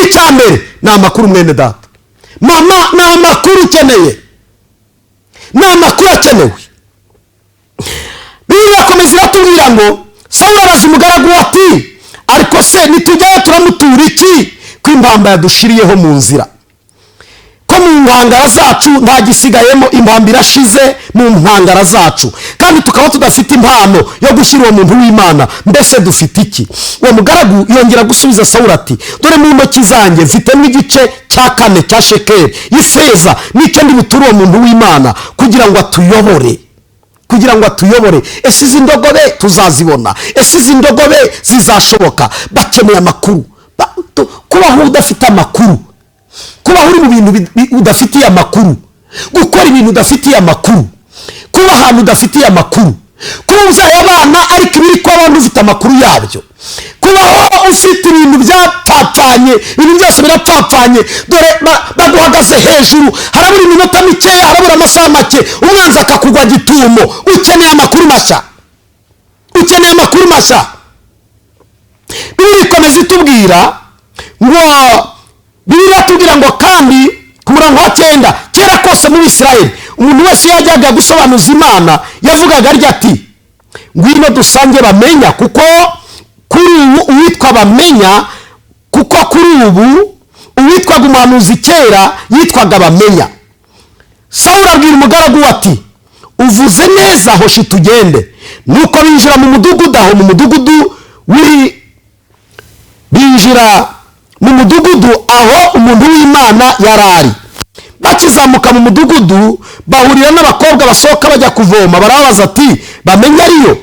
Icya mbere ni amakuru, mwene data, mama, ni amakuru ukeneye, ni amakuru akenewe. Bibiliya irakomeza iratubwira ngo Sawuli abaza umugaragu we ati: "Ariko se nitujyayo turamutura iki, ko impamba yadushiriyeho mu nzira, ko mu nkangara zacu nta gisigayemo? Impamba irashize mu nkangara zacu, kandi tukaba tudafite impano yo gushyira uwo muntu w'Imana. Mbese dufite iki?" Uwo mugaragu yongera gusubiza Sawuli ati: "Dore mu ntoki zanjye mfitemo igice cya kane cya shekeli y'ifeza, nicyo ndi buture uwo muntu w'Imana kugira ngo atuyobore, kugira ngo atuyobore. Ese izi ndogobe tuzazibona? Ese izi ndogobe zizashoboka?" Bakeneye amakuru. Kubaho udafite amakuru, kubaho uri mu bintu udafitiye amakuru, gukora ibintu udafitiye amakuru, kuba ahantu udafitiye amakuru, kuba ubyaye abana ariko ibiri kuba abantu ufite amakuru yabyo, kubaho ufite ibintu byapfapfanye, ibintu byose birapfapfanye. Dore baguhagaze hejuru, harabura iminota mikeya, harabura amasaha make, umwanzi akakugwa gitumo. Ukeneye amakuru mashya, ukeneye amakuru mashya. Bibiliya ikomeza itubwira ngo, Bibiliya iratubwira ngo kandi ku murongo wa 9: "Kera kose muri Isirayeli, umuntu wese yajyaga gusobanuza Imana yavugaga arya ati: 'Ngwino dusange bamenya,' kuko kuri ubu uwitwa bamenya, kuko kuri ubu uwitwaga umuhanuzi kera yitwaga bamenya." Sawuli abwira umugaragu we ati: "Uvuze neza, hoshi tugende." Nuko binjira mu mudugudu aho mu mudugudu w'i binjira mu mudugudu aho umuntu w'Imana yari ari. Bakizamuka mu mudugudu, bahurira n'abakobwa basohoka bajya kuvoma. Barababaza ati: "Bamenya ariyo?"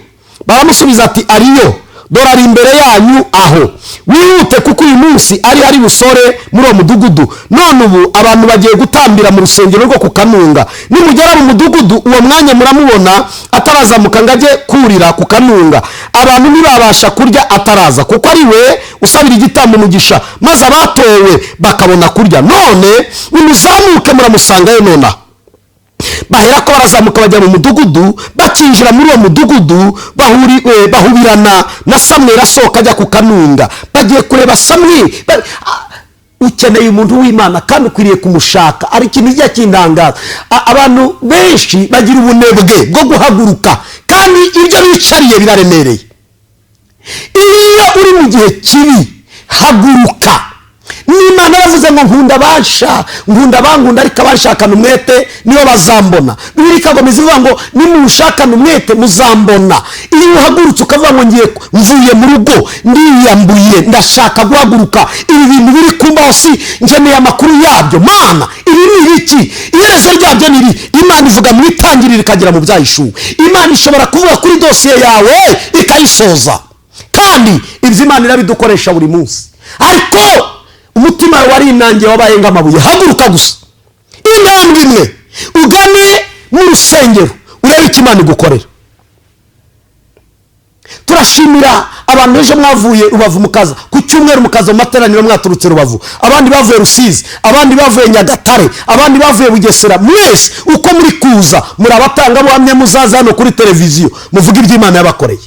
Baramusubiza ati: "Ariyo." Dore ari imbere yanyu aho. Wihute, kuko uyu munsi ari busore muri uwo mudugudu. None ubu abantu bagiye gutambira mu rusengero rwo ku kanunga. Nimugera mu mudugudu, uwo mwanya muramubona atarazamuka ngo ajye kurira ku kanunga. Abantu ntibabasha kurya ataraza, kuko ari we usabira igitambo umugisha, maze abatowe bakabona kurya. None nimuzamuke, muramusangayo nonaha." Bahera ko barazamuka bajya mu mudugudu. Bakinjira muri uwo mudugudu, bahubirana na Samweli asohoka ajya ku kanunga. Bagiye kureba Samweli. Ukeneye umuntu w'Imana kandi ukwiriye kumushaka. Ari ikintu kijya kindangaza. Abantu benshi bagira ubunebwe bwo guhaguruka, kandi ibyo bicariye biraremereye. Iyo uri mu gihe kibi, haguruka. N'Imana yaravuze ngo: "Nkunda abasha, nkunda abankunda, ariko abashakana umwete niyo bazambona." Bibiliya ikakomeza ivuga ngo: "Nimushakana umwete muzambona." Iyo uhagurutse ukavuga ngo: "Ngiye, mvuye mu rugo, ndiyambuye, ndashaka guhaguruka, ibi bintu biri kumbaho si nkeneye amakuru yabyo. Mana, ibi ni ibiki? Iherezo ryabyo ni iri?" Imana ivuga mu Itangiriro ikagera mu Byahishuwe. Imana ishobora kuvuga kuri dosiye yawe ikayisoza, kandi ibyo Imana irabidukoresha buri munsi. Ariko umutima wawe warinangiye, wabaye nk'amabuye. Haguruka gusa intambwe imwe, ugane mu rusengero, urebe icyo Imana igukorera. Turashimira abantu ejo mwavuye Rubavu mukaza ku cyumweru, mukaza mu materaniro mwaturutse Rubavu, abandi bavuye Rusizi, abandi bavuye Nyagatare, abandi bavuye Bugesera. Mwese uko muri kuza muri abatangabuhamya. Muzaza hano kuri televiziyo muvuge ibyo Imana yabakoreye.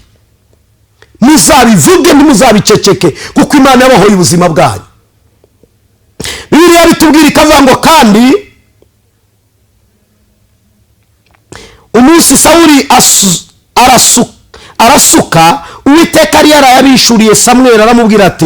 Muzabivuge, ntimuzabiceceke, kuko Imana yabahoye ubuzima bwanyu. Bibiliya bitubwira ikavuga ngo: "Kandi umunsi Sawuli arasuka, Uwiteka yari yarayabishuriye Samweli, aramubwira ati: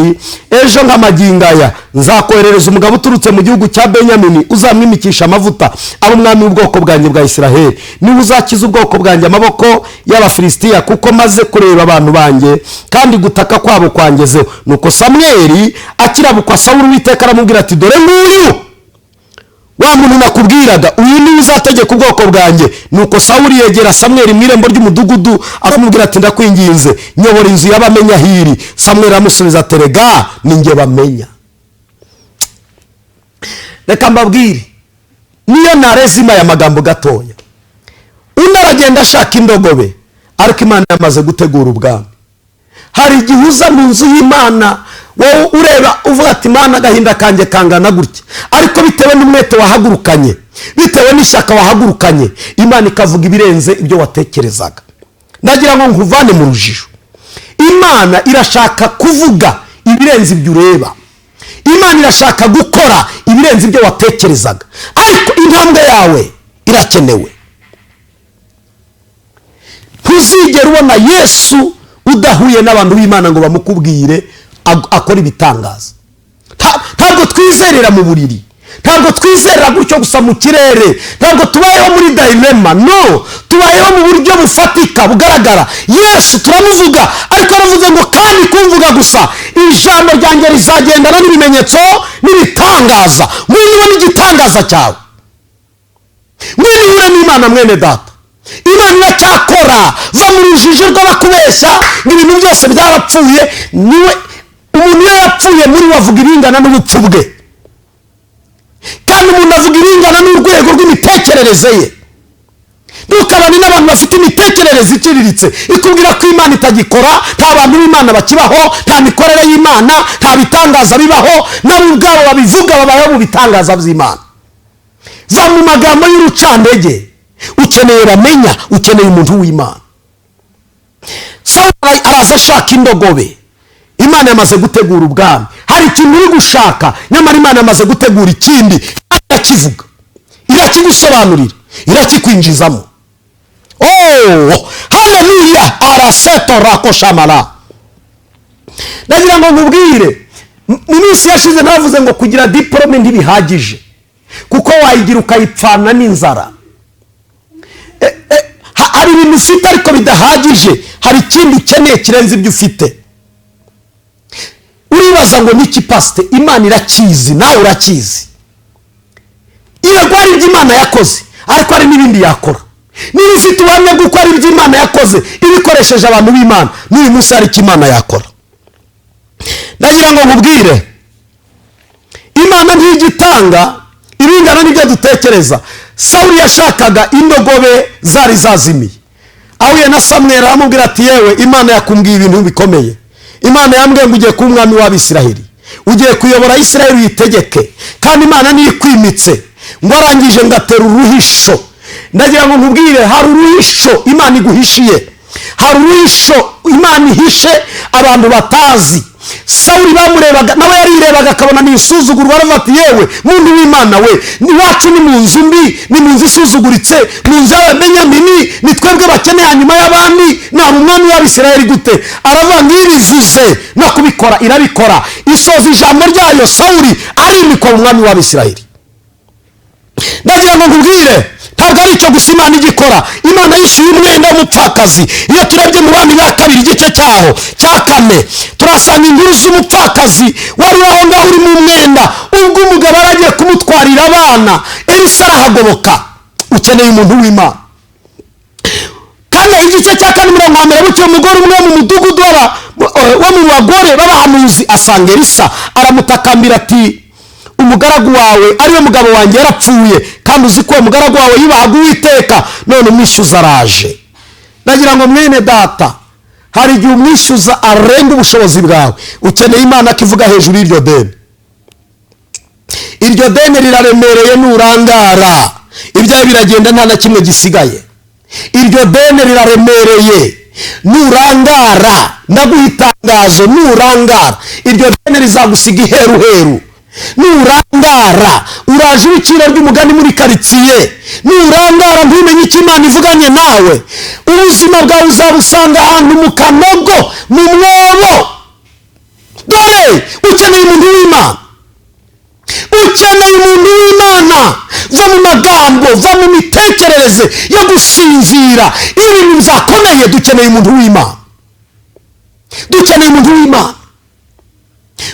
'Ejo nk'amagingo aya nzakoherereza umugabo uturutse mu gihugu cya Benyamini, uzamwimikisha amavuta abe umwami w'ubwoko bwanjye bwa Isiraheli. Niwe uzakiza ubwoko bwanjye amaboko y'Abafilisitiya, kuko maze kureba abantu banjye, kandi gutaka kwabo kwangezeho.' Nuko Samweli akirabukwa Sawuli, Uwiteka aramubwira ati: 'Dore nguyu wa muntu nakubwiraga, uyu niwe uzategeka ubwoko bwanjye.' Nuko Sawuli yegera Samweli mu irembo ry'umudugudu, aramubwira ati: 'Ndakwinginze, nyobora inzu y'Abamenya hiri.' Samweli aramusubiza ati: 'Rega ni njye Bamenya.'" Reka mbabwire, niyo narezima aya magambo gatoya. Undi aragenda ashaka indogobe, ariko Imana yamaze gutegura ubwami. Hari igihe uza mu nzu y'Imana, wowe ureba uvuga ati: "Imana, agahinda kanjye kangana gutya." Ariko bitewe n'umwete wahagurukanye, bitewe n'ishyaka wahagurukanye, Imana ikavuga ibirenze ibyo watekerezaga. Ndagira ngo nkuvane mu rujijo. Imana irashaka kuvuga ibirenze ibyo ureba. Imana irashaka gukora ibirenze ibyo watekerezaga, ariko intambwe yawe irakenewe. Ntuzigera ubona Yesu udahuye n'abantu b'Imana ngo bamukubwire akora ibitangaza. Ntabwo twizerera mu buriri, ntabwo twizerera gutyo gusa mu kirere, ntabwo tubayeho muri dilemma. No tubayeho mu buryo bufatika bugaragara. Yesu turamuvuga, ariko aravuze ngo: "Kandi kumvuga gusa, ijambo ryanjye rizagendana n'ibimenyetso n'ibitangaza." Ngwino ubone igitangaza cyawe, ngwino uhure n'Imana. Mwene data, Imana iracyakora. Va mu rujijo rw'abakubeshya ngo ibintu byose byarapfuye. Niwe umuntu iyo yapfuye muri we avuga ibingana n'ubupfu bwe, kandi umuntu avuga ibingana n'urwego rw'imitekerereze ye. Ntukabane n'abantu bafite imitekerereze iciriritse ikubwira ko Imana itagikora, nta bantu b'Imana bakibaho, nta mikorere y'Imana, nta bitangaza bibaho. Nabo ubwabo babivuga babayeho mu bitangaza by'Imana. Va mu magambo y'urucantege. Ukeneye Bamenya, ukeneye umuntu w'Imana. Sawuli araza ashaka indogobe, Imana yamaze gutegura ubwami. Hari ikintu uri gushaka, nyamara Imana yamaze gutegura ikindi. Irakivuga, irakigusobanurira, irakikwinjizamo. Oh, haleluya! Araseto rakoshamara. Ndagira ngo nkubwire, mu minsi yashize navuze ngo kugira diporome ntibihagije, kuko wayigira ukayipfana n'inzara. Hari ibintu ufite ariko bidahagije. Hari ikindi ukeneye kirenze ibyo ufite. Uribaza ngo niki, pasite? Imana irakizi, nawe urakizi. Yego, hari ibyo Imana yakoze, ariko hari n'ibindi yakora. Niba ufite ubuhamya bw'uko ari ibyo Imana yakoze ibikoresheje abantu b'Imana, n'uyu munsi hari icyo Imana yakora. Ndagira ngo nkubwire, Imana ntijya ibingana n'ibyo dutekereza. Sawuli yashakaga indogobe zari zazimiye, ahuye na Samweli aramubwira ati yewe, Imana yakumbwiye ibintu bikomeye. Imana yambwiye ngo ugiye kuba umwami w'Abisiraheli, ugiye kuyobora Isiraheli uyitegeke, kandi Imana niyo ikwimitse. Ngo arangije ngo atera uruhisho. Ndagira ngo nkubwire, hari uruhisho Imana iguhishiye, hari uruhisho Imana ihishe abantu batazi. Sawuli bamurebaga nawe yarirebaga akabona ni isuzugurwa, aravuga ati yewe muntu w'Imana we, iwacu ni mu nzu mbi, ni mu nzu isuzuguritse, mu nzu y'Ababenyamini, ni twebwe bakene hanyuma y'abami, naba umwami w'Abisirayeli gute? Aravuga ngo ibivuze no kubikora irabikora. Isoza ijambo ryayo, Sawuli arimikwa umwami w'Abisirayeli. Ndagira ngo nkubwire, ntabwo ari icyo gusa Imana igikora. Imana yishyuye umwenda w'umupfakazi. Iyo turebye mu Bami ba Kabiri igice cyaho cya 4, turasanga inkuru z'umupfakazi wari aho ngaho uri mu mwenda, ubwo umugabo aragiye kumutwarira abana, Elisa arahagoboka. Ukeneye umuntu w'Imana. Kane igice cya 4 umurongo wa 1, bukeye umugore umwe mu mudugudu wo mu bagore b'abahanuzi asanga Elisa, aramutakambira ati umugaragu wawe ariwe mugabo wanjye yarapfuye, kandi uzi ko umugaragu wawe yubahaga Uwiteka, none umwishyuza araje. Ndagira ngo mwene data, hari igihe umwishyuza arenga ubushobozi bwawe. Ukeneye Imana kivuga hejuru y'iryo deni. Iryo deni riraremereye, nurangara ibyawe biragenda nta na kimwe gisigaye. Iryo deni riraremereye, nurangara, ndaguha itangazo, nurangara iryo deni rizagusiga iheruheru. Nurangara uraje ibiciro ry'umugani muri karitsiye, nurangara ntumenye icyo Imana ivuganye nawe, ubuzima bwawe uzabusanga ahantu mu kanogo, mu mwobo. Dore ukeneye umuntu w'Imana, ukeneye umuntu w'Imana. Va mu magambo, va mu mitekerereze yo gusinzira. Ibintu bizakomeye, dukeneye umuntu w'Imana, dukeneye umuntu w'Imana.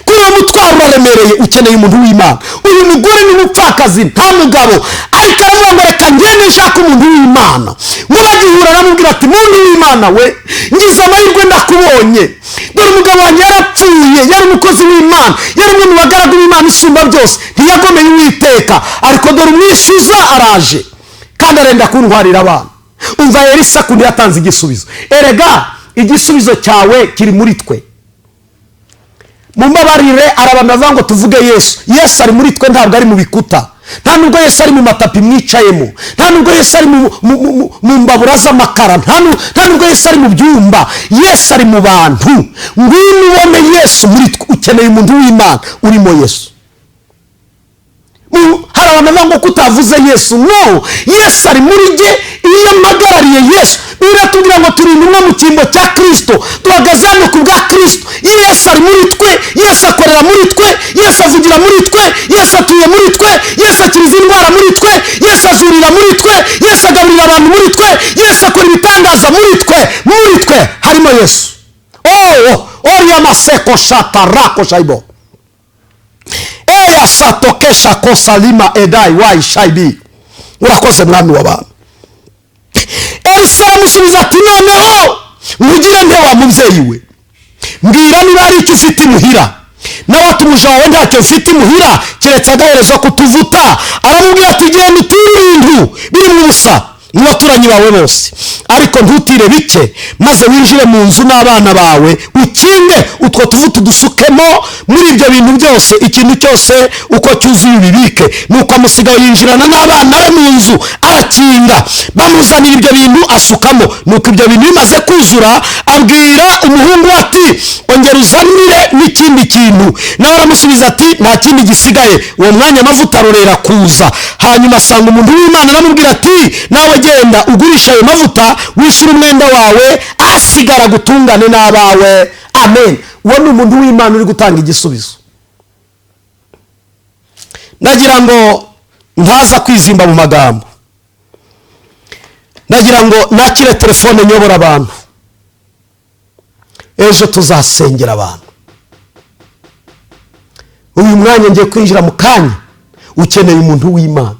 Kuri uwo mutwaro uraremereye, ukeneye umuntu w'Imana. Uyu mugore ni umupfakazi, nta mugabo, ariko aravuga ngo reka ngende nshaka umuntu w'Imana. Ngo bagihura aramubwira ati muntu w'Imana we, ngize amahirwe ndakubonye, dore umugabo wanjye yarapfuye, yari umukozi w'Imana, yari umwe mu bagaragu b'Imana isumba byose, ntiyagomeye Uwiteka, ariko dore umwishyuza araje kandi arenda kuntwarira abana. Umva Elisa kundi yatanze igisubizo. Erega igisubizo cyawe kiri muri twe. Mumbabarire, arabantu bavuga ngo tuvuge Yesu. Yesu ari muri twe, ntabwo ari mu bikuta, nta nubwo Yesu ari mu matapi mwicayemo, nta nubwo Yesu ari mu mbabura z'amakara, nta nubwo Yesu ari mu byumba. Yesu ari mu bantu. Ngwino ubone Yesu muri twe. Ukeneye umuntu w'Imana urimo Yesu. Hari abantu bavuga ngo kutavuze Yesu. No, Yesu ari muri jye. Iyo mpagarariye Yesu, biratubwira ngo turi intumwa mu cyimbo cya Kristo, duhagaze hano ku bwa Kristo. Yesu ari muri twe, Yesu akorera muri twe, Yesu avugira muri twe, Yesu atuye muri twe, Yesu akiriza indwara muri twe, Yesu azurira muri twe, Yesu agaburira abantu muri twe, Yesu akora ibitangaza muri twe. Muri twe harimo Yesu. Oh, oriya maseko shatarako shaibo eya satokesha kosalima edai wai shaibi. Urakoze mwami w'abantu. Elisa aramusubiza ati noneho nkugire nte wa mubyeyi we, mbwira niba hari icyo ufite imuhira. Nawe ati umuja wawe ntacyo mfite imuhira keretse agaherezo kutuvuta. Aramubwira ati genda utire ibintu biri mu busa mu baturanyi bawe bose, ariko ntutire bike, maze winjire mu nzu n'abana bawe, ukinge utwo tuvuta udusukemo muri ibyo bintu byose, ikintu cyose uko cyuzuye ubibike. Nuko amusigaye yinjirana n'abana be mu nzu, arakinga, bamuzanira ibyo bintu asukamo. Nuko ibyo bintu bimaze kuzura, abwira umuhungu ati ongera uzanire n'ikindi kintu. Nawe aramusubiza ati nta kindi gisigaye. Uwo mwanya amavuta arorera kuza. Hanyuma asanga umuntu w'Imana aramubwira ati nawe genda ugurisha ayo mavuta wishyura umwenda wawe, asigara gutungane n'abawe. Amen. Uwo ni umuntu w'Imana uri gutanga igisubizo. Ndagira ngo ntaza kwizimba mu magambo, ndagira ngo nakire telefone nyobora abantu. Ejo tuzasengera abantu. Uyu mwanya ngiye kwinjira mu kanya, ukeneye umuntu w'Imana.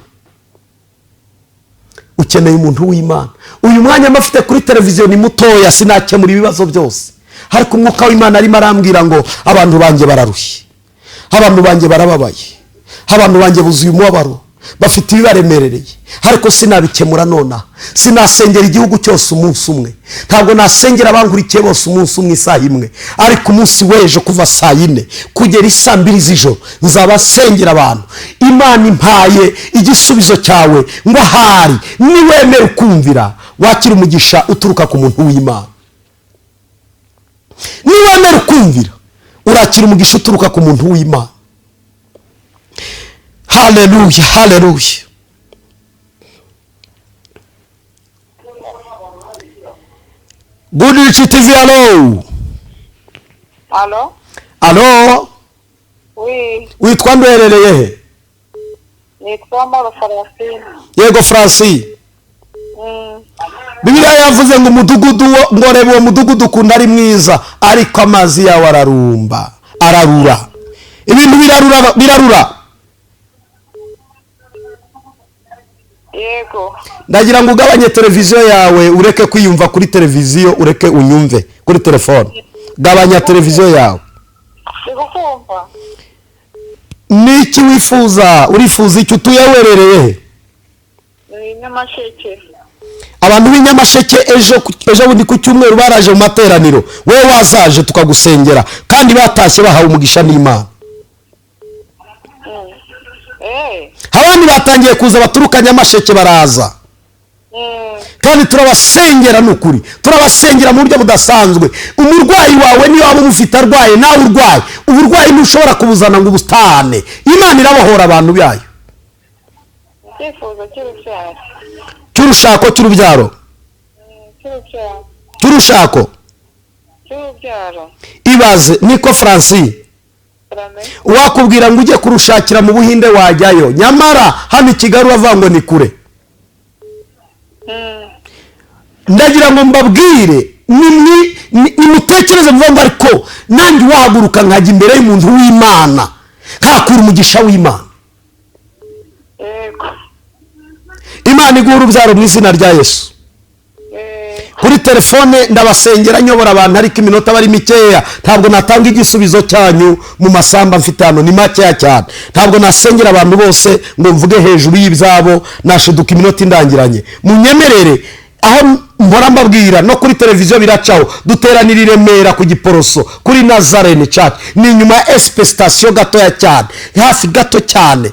Ukeneye umuntu w'Imana. Uyu mwanya mafite kuri televiziyo ni mutoya, sinakemura ibibazo byose, ariko umwuka w'Imana arimo arambwira ngo abantu banjye bararushye, abantu banjye barababaye, abantu banjye buzuye umubabaro, bafite ibibaremerereye, ariko sinabikemura nonaha. Sinasengera igihugu cyose umunsi umwe, ntabwo nasengera abankurikiye bose umunsi umwe isaha imwe, ariko umunsi w'ejo kuva saa 4 kugera isaa 2 z'ijoro nzabasengera abantu. Imana impaye igisubizo cyawe ngo ahari niwemera ukumvira wakira umugisha uturuka ku muntu w'Imana. Niwemera ukumvira urakira umugisha uturuka ku muntu w'Imana. Haleluya, haleluya. Goodrich TV, allo. Allo? Allo? Oui. Witwa nduherereye he? Nitwa Moro Francine. Yego Francine. Bibiliya yavuze ngo umudugudu ngo reba uwo mudugudu ukunda ari mwiza, ariko amazi yawe ararumba, ararura. Ibintu birarura, birarura. Yego. Ndagira ngo ugabanye televiziyo yawe, ureke kwiyumva kuri televiziyo, ureke unyumve kuri telefone. Gabanya televiziyo yawe. Ndikukumva. Niki wifuza? Urifuza icyo? Utuye werereye he? Ni Nyamasheke. Abantu b'Inyamasheke ejo bundi ku cyumweru baraje mu materaniro, wewe wazaje tukagusengera, kandi batashye bahawe umugisha n'Imana. Abandi batangiye kuza baturuka Nyamasheke baraza. Kandi turabasengera n'ukuri, turabasengera mu buryo budasanzwe. Umurwayi wawe niyo waba umufite arwaye, nawe urwaye, uburwayi ntushobora kubuzana ngo ubutane. Imana irabohora abantu bayo. Icyifuzo cy'urubyaro. Cy'urushako, cy'urubyaro. Cy'urushako. Cy'urubyaro. Ibaze niko Francine. Wakubwira ngo ujye kurushakira mu Buhinde wajyayo, nyamara hano i Kigali uravuga ngo ni kure. Ndagira ngo mbabwire, nimutekereze muvuga ngo ariko nanjye wahaguruka nkajya imbere y'umuntu w'Imana nkakura umugisha w'Imana. Imana iguha urubyaro mu izina rya Yesu. Kuri telefone ndabasengera nyobora abantu, ariko iminota bari mikeya, ntabwo natanga igisubizo cyanyu mu masamba mfite hano, ni makeya cyane. Ntabwo nasengera abantu bose ngo mvuge hejuru y'ibyabo, nashiduka iminota indangiranye. Munyemerere aho mbora mbabwira no kuri televiziyo biracaho, duteranira i Remera ku Giporoso kuri Nazarene Church, ni nyuma ya SP station gatoya cyane, hafi gato cyane,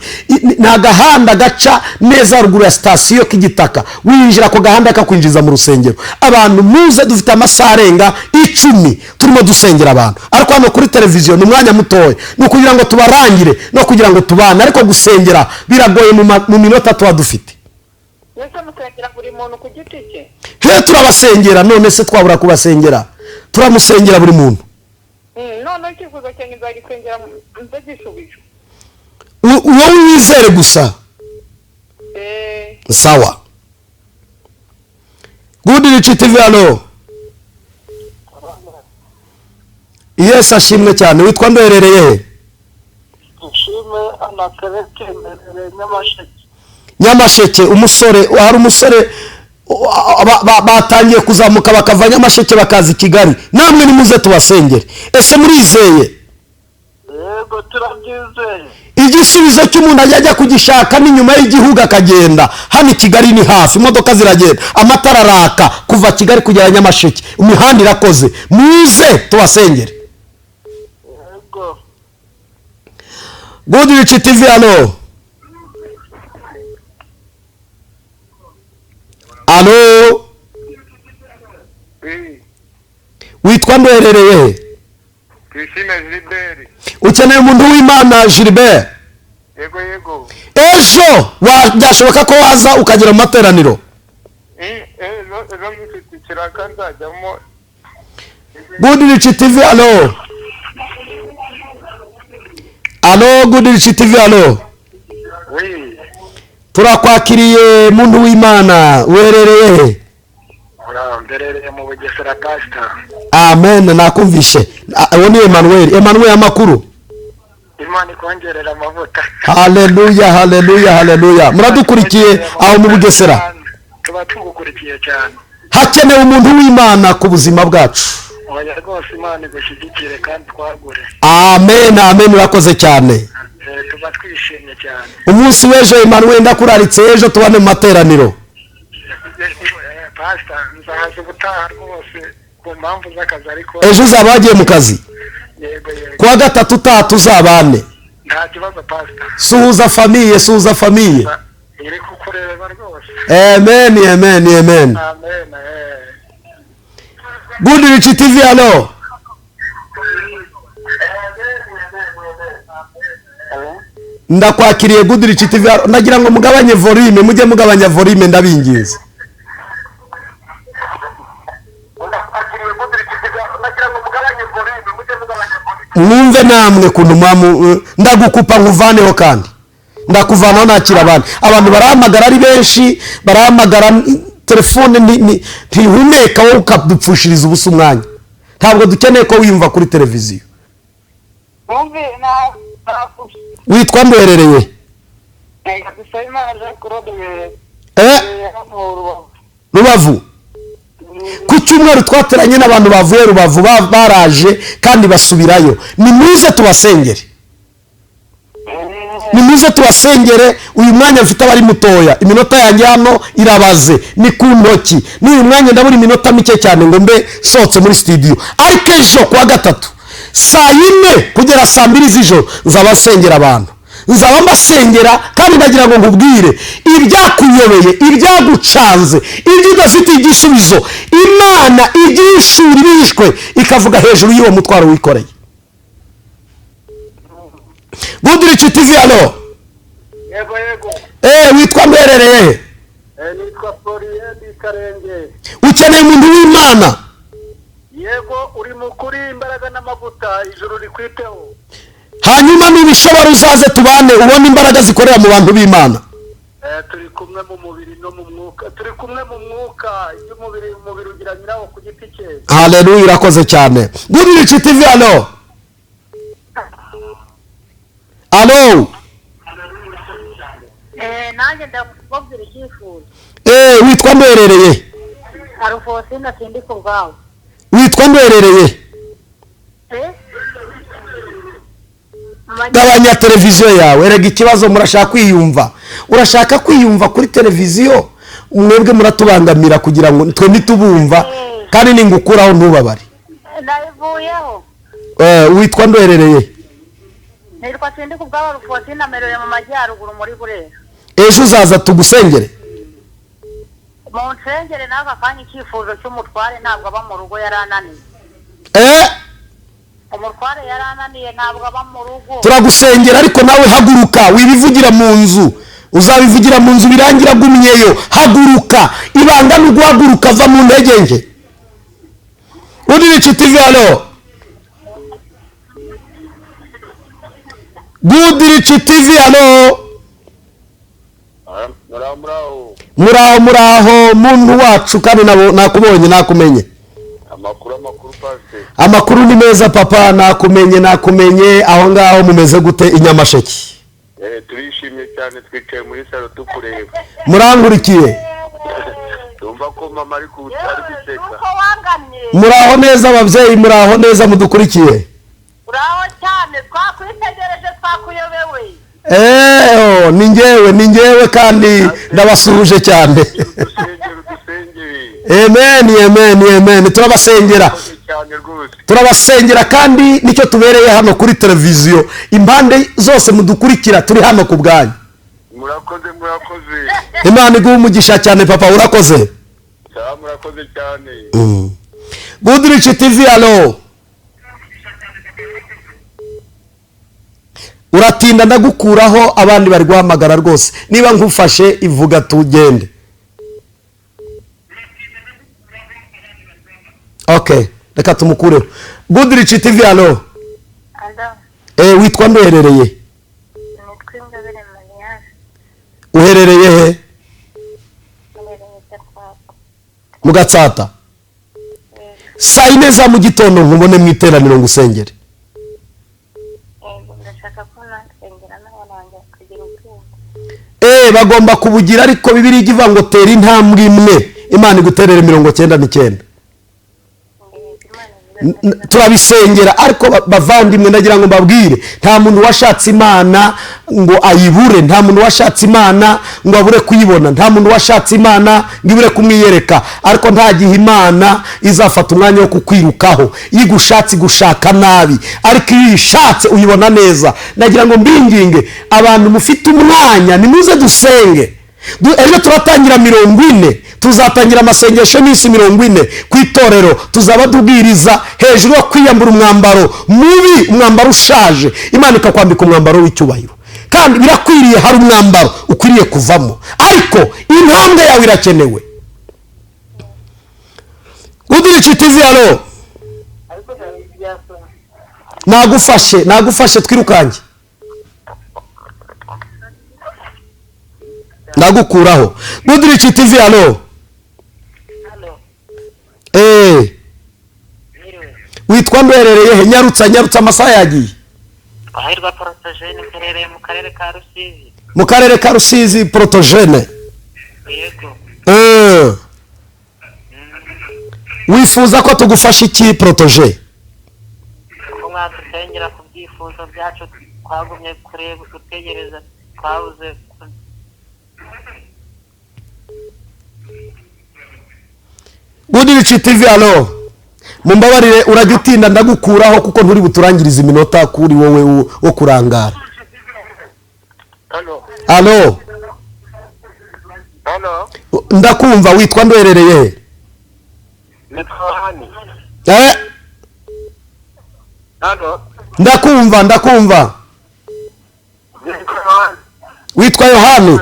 ni agahanda gaca neza ruguru ya station k'igitaka, winjira ako gahanda kakwinjiza mu rusengero. Abantu muze, dufite amasaha arenga 10 turimo dusengera abantu, ariko hano kuri televiziyo ni umwanya mutoya, ni ukugira ngo tubarangire no kugira ngo tubane, ariko gusengera biragoye mu minota tuba dufite. Buri muntu ku giti cye. He turabasengera, none se twabura kubasengera? Turamusengera buri muntu. None icyifuzo cyanjye nzagisengera nzagisubije. Wowe wizere gusa. Sawa. Goodrich TV, allo. Yes, ashimwe cyane. Witwa ndoherereye he? Nshime anakereke mberere Nyamasheke. Nyamasheke, umusore, hari umusore batangiye kuzamuka bakava Nyamasheke bakaza i Kigali. Namwe nimuze tubasengere. Ese murizeye? Yego turabyizeye. Igisubizo cy'umuntu ajya kugishaka ni nyuma y'igihugu akagenda. Hano i Kigali ni hafi, imodoka ziragenda, amatara araka kuva Kigali kugera Nyamasheke, imihanda irakoze. Muze tubasengere. Yego. Goodrich TV, allo. Allo. Witwa ndoherereye he? Twishime Gilbert. Ukeneye umuntu w'Imana Gilbert? Yego yego. Ejo byashoboka ko waza ukagera mu materaniro? Ejo mfite ikiraka nzajyamo. Goodrich TV, allo. Allo, Goodrich TV, allo. Oui. Turakwakiriye muntu w'Imana, uherereye he? Mberereye mu Bugesera pastor. Amen, nakumvishe. Uwo ni Emmanuel. Emmanuel, amakuru? Imana ikongerera amavuta. Haleluya, haleluya, haleluya. Muradukurikiye aho mu Bugesera? Tuba tugukurikiye cyane. Hakenewe umuntu w'Imana ku buzima bwacu. Oya rwose, Imana igushyigikire kandi twagure. Amen, amen, urakoze cyane. Tuba twishimye cyane. Umunsi w'ejo, Emmanuel, ndakuraritse ejo tubane mu materaniro. Pastor, nzahaza ubutaha rwose ku mpamvu z'akazi, ariko Ejo uzaba wagiye mu kazi? Yego, yego. Kuwa gatatu utaha tuzabane. Nta kibazo, pastor. Suhuza famille, suhuza famille. Iri kukureba rwose. Amen, amen, amen. Amen. Good Rich TV, allo. Ndakwakiriye, Good Rich TV, allo. Ndagira ngo mugabanye volume, mujye mugabanya volume, ndabinginze. Mwumve namwe kuntu mwamu ndagukupa nkuvaneho, kandi ndakuvanaho nakira abandi. Abantu barahamagara ari benshi, barahamagara telefone ntihumeka, wowe ukadupfushiriza ubusa umwanya. Ntabwo dukeneye ko wiyumva kuri televiziyo. Wumve na Witwa mberereye? Dusabimana Jean Claude. Rubavu. Ku cyumweru twateranye n'abantu bavuye Rubavu, baraje kandi basubirayo. Nimuze tubasengere, nimuze tubasengere. Uyu mwanya mfite abari mutoya, iminota yanjye hano irabaze, ni ku ntoki. N'uyu mwanya ndabura iminota mike cyane ngo mbe sohotse muri studio, ariko ejo kuwa gatatu saa 4 kugera saa 2 z'ijoro nzaba nsengera abantu, nzaba mbasengera. Kandi ndagira ngo nkubwire, ibyakuyobeye, ibyagucanze, ibyo udafitiye igisubizo, Imana ibyishura ibishwe ikavuga hejuru y'uwo mutwaro wikoreye. Good Rich TV, allo. Yego, yego. Witwa mberereye he? Nitwa Florien Karenge. Ukeneye umuntu w'Imana? Yego, uri mukuri, imbaraga n'amavuta, ijuru rikwiteho. Hanyuma nubishobora uzaze tubane, ubone imbaraga zikorera mu bantu b'Imana. Turi kumwe mu mubiri no mu mwuka, turi kumwe mu mwuka. Iby'umubiri, umubiri ugira nyirawo ku giti cye. Haleluya, urakoze cyane. Good Rich TV, allo, allo. Nanjye ndakubwira icyifuzo. Witwa mberereye? Arufosina, sindi ku bwawe. Witwa mberereye? Gabanya televiziyo yawe. Erega ikibazo murashaka kwiyumva, urashaka kwiyumva kuri televiziyo. Mwebwe muratubangamira kugira ngo twe ntitubumva, kandi ningukuraho ntubabare. Nabivuyeho. Witwa mberereye? Nitwa sindi ku bwawe Arufosina, merewe mu majyaruguru muri Burera. Ejo uzaza tugusengere? Mu nsengere n'aka kanya, icyifuzo cy'umutware, ntabwo aba mu rugo, yarananiye. Umutware yarananiye, ntabwo aba mu rugo. Turagusengera, ariko nawe haguruka, wibivugira mu nzu. Uzabivugira mu nzu birangira agumyeyo. Haguruka, ibanga ni uguhaguruka, va mu ntege nke. Good Rich TV, allo. Good Rich TV, allo. Muraho, muraho. Muraho, muraho, muntu wacu, kandi nabo nakubonye, nakumenye. Amakuru, amakuru, pastor? Amakuru ni meza, papa, nakumenye, nakumenye. Aho ngaho mumeze gute i Nyamasheke? Turishimye cyane, twicaye muri salon tukureba. Murangurikiye? Tumva ko mama ari guseka. Nuko wanganye. Muraho neza ababyeyi, muraho neza mudukurikiye? Uraho cyane, twakwitegereje, twakuyobewe. Oh, ni njyewe, ni njyewe, kandi ndabasuhuje cyane. Dusengere, dusengere. Amen, amen, amen, turabasengera. Murakoze cyane rwose. Turabasengera, kandi nicyo tubereye hano kuri televiziyo. Impande zose mudukurikira, turi hano ku bwanyu. Murakoze, murakoze. Imana iguhe umugisha cyane, papa, urakoze. Cyangwa murakoze cyane. Good Rich TV, allo. Uratinda, ndagukuraho, abandi bari guhamagara rwose. Niba nkufashe ivuga tugende. Okay, reka tumukureho. Good Rich TV, allo. Allo. Witwa mberereye? Nitwa Ingabire Mariage. Uherereye he? Mbereye Gatsata. Mu Gatsata. Saa 4 za mu gitondo nkubone mu iteraniro ngo usengere. Yego, ndashaka ko nasengera n'abana banjye bakagira ubwenge. Bagomba kubugira, ariko Bibiliya ijya ivuga ngo tera intambwe imwe, Imana iguterere 99. Turabisengera, ariko bavandimwe, ndagira ngo mbabwire, nta muntu washatse Imana ngo ayibure, nta muntu washatse Imana ngo abure kuyibona, nta muntu washatse Imana ngo ibure kumwiyereka. Ariko nta gihe Imana izafata umwanya wo kukwirukaho. Iyo igushatse igushaka nabi, ariko iyo uyishatse uyibona neza. Ndagira ngo mbinginge abantu mufite umwanya, nimuze dusenge. Ejo turatangira 40, tuzatangira amasengesho y'iminsi 40 ku itorero. Tuzaba tubwiriza hejuru yo kwiyambura umwambaro mubi, umwambaro ushaje, Imana ikakwambika umwambaro w'icyubahiro. Kandi birakwiriye, hari umwambaro ukwiriye kuvamo, ariko intambwe yawe irakenewe. Goodrich TV, allo. Nagufashe twirukange, ndagukuraho. Goodrich TV, allo. Witwa mberereye he? Nyarutsa, amasaha yagiye. Twahirwa Protogene, mperereye mu karere ka Rusizi. Mu karere ka Rusizi, Protogene. Yego. Wifuza ko tugufasha iki, Protogene? Ko mwadusengera ku byifuzo byacu twagumye kureba, gutegereza, twabuze. Goodrich TV, allo. Mumbabarire, urajya utinda ndagukuraho kuko nturi buturangirize iminota kuri wowe wo kurangara. Halo. Allo. Halo. Ndakumva, witwa ndwerereye he? Nitwa Yohani. Halo. Ndakumva. Nitwa Yohani. Witwa Yohani.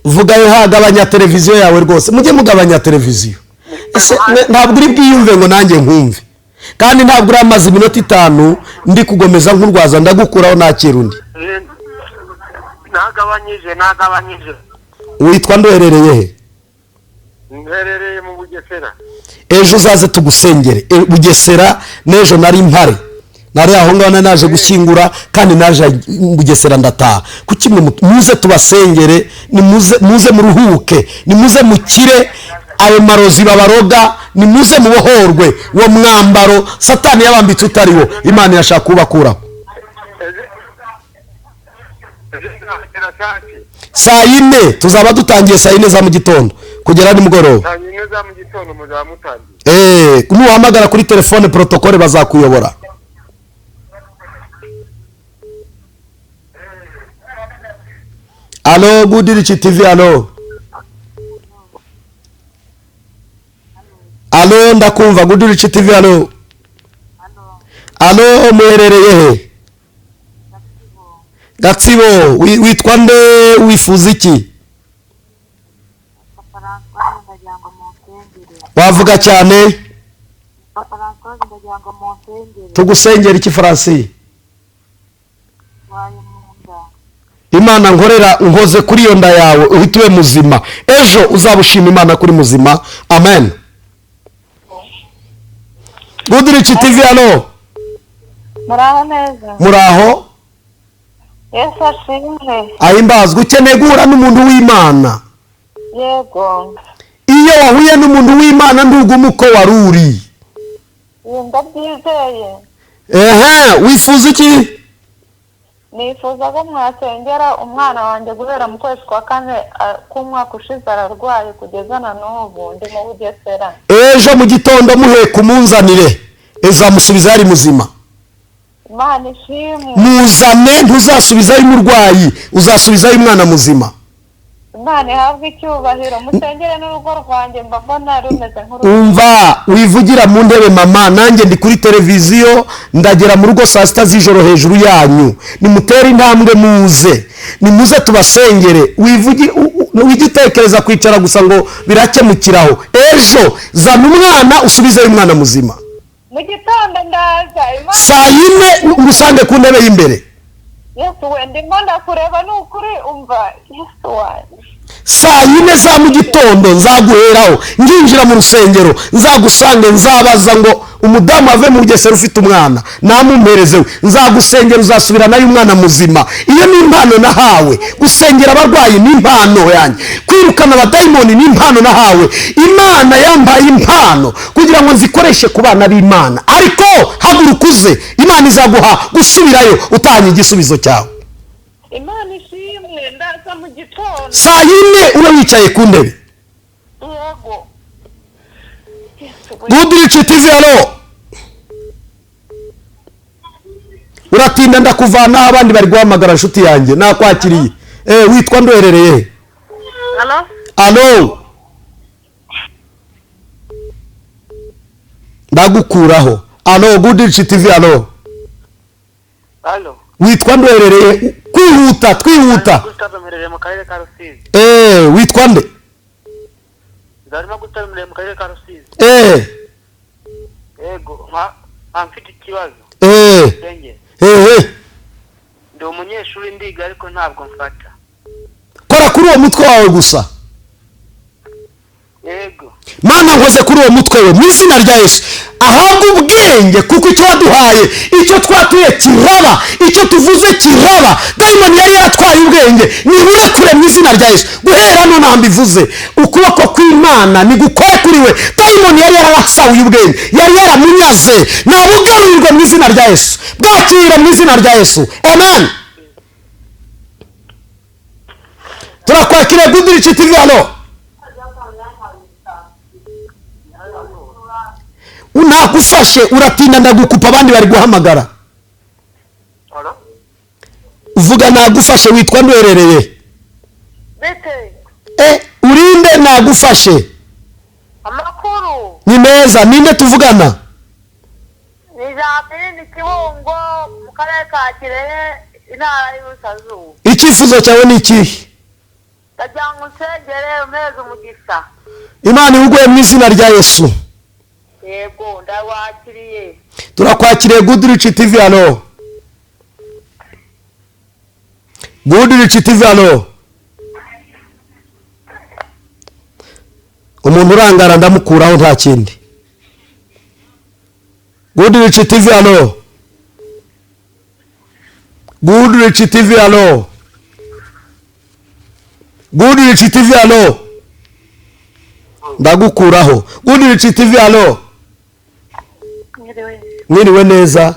Vuga Yohani, gabanya televiziyo yawe rwose. Mujye mugabanya televiziyo. Ese ntabwo uri bwiyumve ngo nanjye nkumve. Kandi ntabwo uramaze iminota 5 ndi kugomeza nkurwaza, ndagukuraho nakira undi. Nagabanyije. Witwa ndwerereye he? Mperereye mu Bugesera. Ejo uzaze tugusengere. Bugesera n'ejo nari mpare. Nari aho ngaho naje gushyingura, kandi naje Bugesera ndataha. Kuki muze tubasengere, nimuze muruhuke, nimuze mukire ayo marozi babaroga, nimuze mubohorwe uwo mwambaro Satani yabambitse utariwo. Imana irashaka kubakuraho. Saa 4 tuzaba dutangiye, saa 4 za mu gitondo kugera nimugoroba. Saa 4 za mu gitondo muzaba mutangiye. Nuhamagara kuri telefone protocole bazakuyobora. Allo, Goodrich TV, allo. Allo, ndakumva. Goodrich TV, allo. Allo, muherereye he? Gatsibo. Witwa nde? Wifuza iki? Wavuga cyane. Tugusengera iki, Francis? Imana nkorera nkoze kuri iyo nda yawe uhite ube muzima. Ejo uzabushima Imana kuri muzima. Amen. Goodrich TV, allo. Muraho neza. Muraho. Yesu ashimwe. Ahimbazwe. Ukeneye guhura n'umuntu w'Imana. Yego. Iyo wahuye n'umuntu w'Imana ntuguma uko wari uri. Ndabyizeye. Wifuza iki? Nifuza ko mwasengera umwana wanjye guhera mu kwezi kwa 4 k'umwaka ushize ararwaye kugeza na n'ubu, ndi mu Bugesera. Ejo mu gitondo muheka umunzanire, ezamusubiza ari muzima. Imana ishimwe. Muzane, ntuzasubizayo umurwayi, uzasubizayo umwana muzima. Imana ihabwe icyubahiro. Musengere n'urugo rwanjye mba mbona rumeze nk'urugo. Umva, wivugira mu ntebe mama, nanjye ndi kuri televiziyo, ndagera mu rugo saa 6 z'ijoro hejuru yanyu. Nimutere intambwe muze, nimuze tubasengere. Wigitekereza kwicara gusa ngo birakemukiraho. Ejo zana umwana usubizeyo umwana muzima. Mu gitondo ndaza. Saa 4 ngusange ku ntebe y'imbere. Yesu we, ndimo ndakureba n'ukuri, umva Yesu wanjye. Saa 4 za mu gitondo nzaguheraho, nginjira mu rusengero nzagusange, nzabaza ngo Umudamu ave mu Bugesera ufite umwana namumpereze we, nzagusengera uzasubiranayo umwana muzima. Iyo ni impano nahawe. Gusengera abarwayi ni impano yanjye, kwirukana abadayimoni ni impano nahawe. Imana yambaye impano kugira ngo nzikoreshe ku bana b'Imana. Ariko haguruka uze, Imana izaguha gusubirayo utahanye igisubizo cyawe. Imana ishimwe, ndaza mu gitondo. Saa yine ube wicaye ku ntebe. Yego. Goodrich TV, allo. Uratinda ndakuvana, abandi bari guhamagara. Nshuti yanjye, nakwakiriye. Witwa ndoherereye? Allo? Allo, ndagukuraho. Allo, Goodrich TV, allo. Allo. Witwa ndoherereye? Kwihuta, twihuta. Gustave, mperereye mu karere ka Rusizi. Witwa nde? Ndarimo Gustave, mperereye mu karere ka Rusizi. Yego, nka mfite ikibazo. Senge. Ndi umunyeshuri, ndiga ariko ntabwo mfata. Kora kuri uwo mutwe wawe gusa. Yego. Mana, nkoze kuri uwo mutwe we mu izina rya Yesu, ahabwe ubwenge, kuko icyo waduhaye, icyo twatuye kiraba, icyo tuvuze kiraba. Dayimoni yari yaratwaye ubwenge, nibure kure mu izina rya Yesu. Guhera none mbivuze, ukuboko kw'Imana ni gukore kuri we. Dayimoni yari yarasahuye ubwenge, yari yaramunyaze, nabugarurirwa mu izina rya Yesu. Bwakira mu izina rya Yesu, amen. Turakwakira Goodrich TV, allo. Unagufashe, uratinda ndagukupa, abandi bari guhamagara. Allo. Uvuga nagufashe, witwa nduherereye? Bite? Urinde? Nagufashe. Amakuru? Ni meza. Ninde tuvugana? Ni Jacqueline Kibungo, mu karere ka Kirehe, intara y'Iburasirazuba. Icyifuzo cyawe ni ikihe? Ndagira ngo unsengere umeze umugisha. Imana iwuguhe mu izina rya Yesu. Yego, ndawakiriye. Turakwakiriye Goodrich TV, allo. Goodrich TV, allo. Umuntu urangara ndamukuraho, nta kindi. Goodrich TV, allo. Goodrich TV, allo. Goodrich TV, allo. Ndagukuraho. Goodrich TV, allo. Mwiriwe. Mwiriwe neza.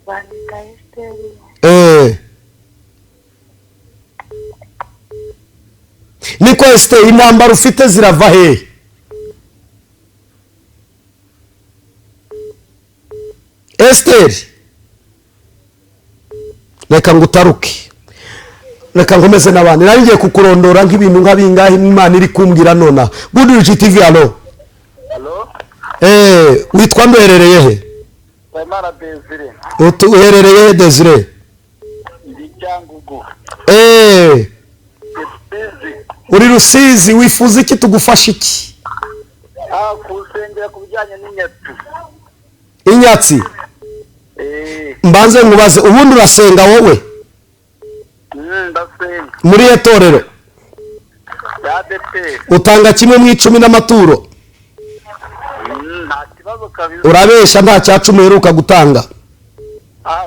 Bandika Esteri. Niko Esther, intambara ufite zirava hehe? Esther, reka ngutaruke, reka nkomeze n'abandi. Nari ngiye kukurondora nk'ibintu nka bingahe Imana iri kumbwira nona. Goodrich TV, allo. Allo. Witwa nduherereye he? Mpayimana Desire. Uherereye he, Desire? Ndi Cyangugu. Rusizi. Uri Rusizi, wifuza iki, tugufasha iki? Kusengera ku bijyanye n'inyatsi. Inyatsi? Mbanze nkubaze, ubundi urasenga wowe? Ndasenga. Muri itorero? Ya ADEPR. Utanga kimwe mu icumi n'amaturo? Nta kibazo kabisa. Urabesha, nta cya cumi uheruka gutanga.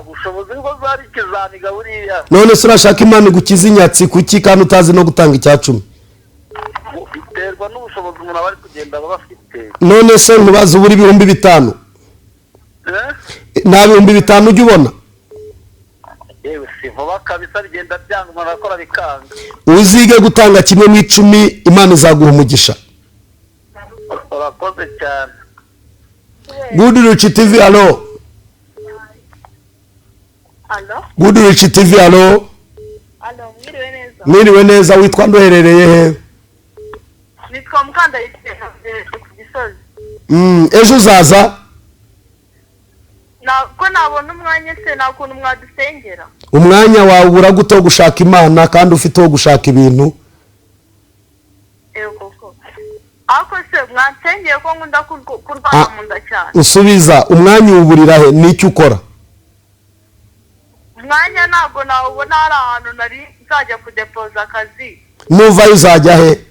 Ubushobozi bwo zari ikizamiga buriya. None se urashaka Imana igukiza inyatsi kuki kandi utazi no gutanga icya cumi? Biterwa n'ubushobozi umuntu aba ari kugenda aba afite. None se nkubaze, ubura 5000? Nta 5000 ujya ubona? Yewe, si vuba kabisa, bigenda byanga, umuntu arakora bikanga. Uzige gutanga kimwe mu icumi, Imana izaguha umugisha. Urakoze cyane. Goodrich TV, allo. Allo? Goodrich TV, allo. Allo, mwiriwe neza. Mwiriwe neza, witwa nduherereye he? Nitwa Mukandayisire ku Gisozi. Ejo uzaza? Ko nabona umwanya se, nta kuntu mwadusengera? Umwanya wawe ubura gute wo gushaka Imana kandi ufite wo gushaka ibintu? Yego koko. Ariko se mwansengeye ko nkunda kurwara mu nda cyane. Usubiza, umwanya uwuburira he? N'icyo ukora? Umwanya ntabwo nawubona, hari ahantu nari nzajya kudepoza akazi. Nuvayo uzajya he?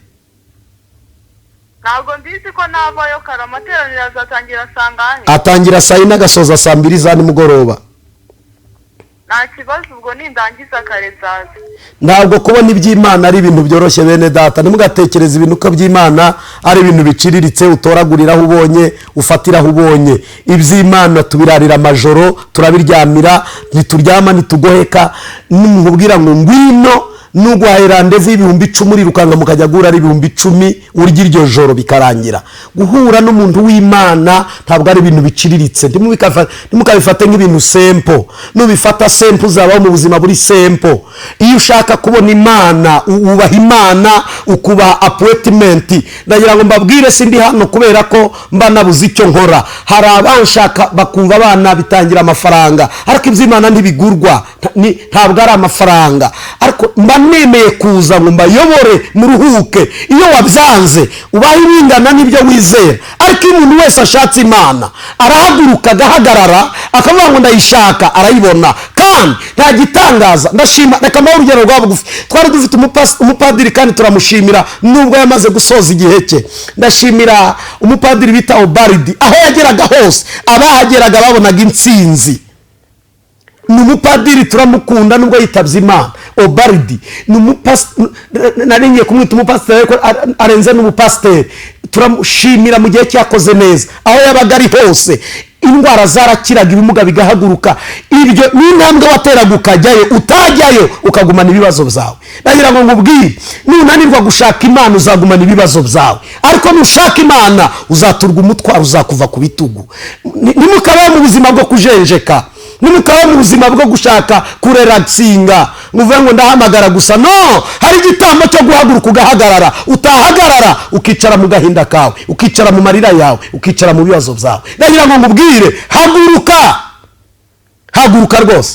Ntabwo mbizi ko navayo kare, amateraniro azatangira saa ngahe? Atangira saa 4 agasoza saa 2 za nimugoroba. Nta kibazo, ubwo nindangiza kare nzaza. Ntabwo kubona iby'Imana ari ibintu byoroshye bene data. Ntimugatekereze ibintu ko by'Imana ari ibintu biciriritse, utoragurira aho ubonye, ufatira aho ubonye. Iby'Imana tubirarira amajoro, turabiryamira, ntituryama, ntitugoheka. Nimubwira ngo ngwino, nuguhaye randevu y'ibihumbi 10 urirukanka mukajya guhura ari 10,000 urya iryo joro bikarangira. Guhura n'umuntu w'Imana ntabwo ari ibintu biciriritse. Ntimukabifate nk'ibintu sempo. Nubifata sempo uzabaho mu buzima buri sempo. Iyo ushaka kubona Imana, wubaha Imana, ukubaha appointment. Ndagira ngo mbabwire, sindi hano kubera ko mba nabuze icyo nkora. Hari abanshaka bakumva abana bitangira amafaranga, ariko iby'Imana ntibigurwa, ntabwo ari amafaranga. Ariko mba nemeye kuza ngo mbayobore muruhuke. Iyo wabyanze ubaho ibingana n'ibyo wizera. Ariko iyo umuntu wese ashatse Imana arahaguruka agahagarara akavuga ngo ndayishaka, arayibona. Kandi nta gitangaza. Ndashima, reka mbahe urugero rwa bugufi. Twari dufite umupadiri kandi turamushimira nubwo yamaze gusoza igihe cye. Ndashimira umupadiri bita Obaridi. Aho yageraga hose abahageraga babonaga intsinzi. Ni umupadiri turamukunda nubwo yitabye Imana. Obaridi ni nari ngiye kumwita umupasiteri ariko arenze n'umupasiteri. Turamushimira mu gihe cyakoze neza. Aho yabaga ari hose indwara zarakiraga, ibimuga bigahaguruka. Ibyo ni intambwe wateraga ukajyayo, utajyayo ukagumana ibibazo byawe. Ndagira ngo nkubwire, nunanirwa gushaka Imana uzagumana ibibazo byawe, ariko nushaka Imana uzaturwa umutwaro, uzakuva ku bitugu. Ntimukabaho mu buzima bwo kujenjeka, nimukaba mu buzima bwo gushaka kurelaxinga muvuge ngo ndahamagara gusa. No, hari igitambo cyo guhaguruka ugahagarara. Utahagarara ukicara mu gahinda kawe, ukicara mu marira yawe, ukicara mu bibazo byawe. Ndagira ngo nkubwire, haguruka, haguruka rwose,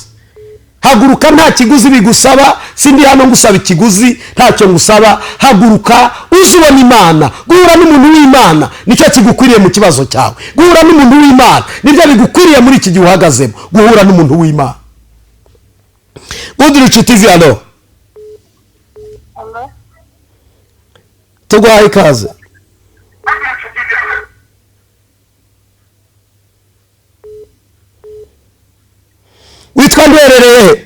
haguruka. Nta kiguzi bigusaba, sindi hano ngusaba ikiguzi, ntacyo ngusaba. Haguruka uzubona Imana. Guhura n'umuntu w'Imana nicyo kigukwiriye mu kibazo cyawe. Guhura n'umuntu w'Imana nibyo bigukwiriye muri iki gihe uhagazemo. Guhura n'umuntu w'Imana. Goodrich TV, allo. Allo. Tuguhaye ikaze. Witwa ndwerereye?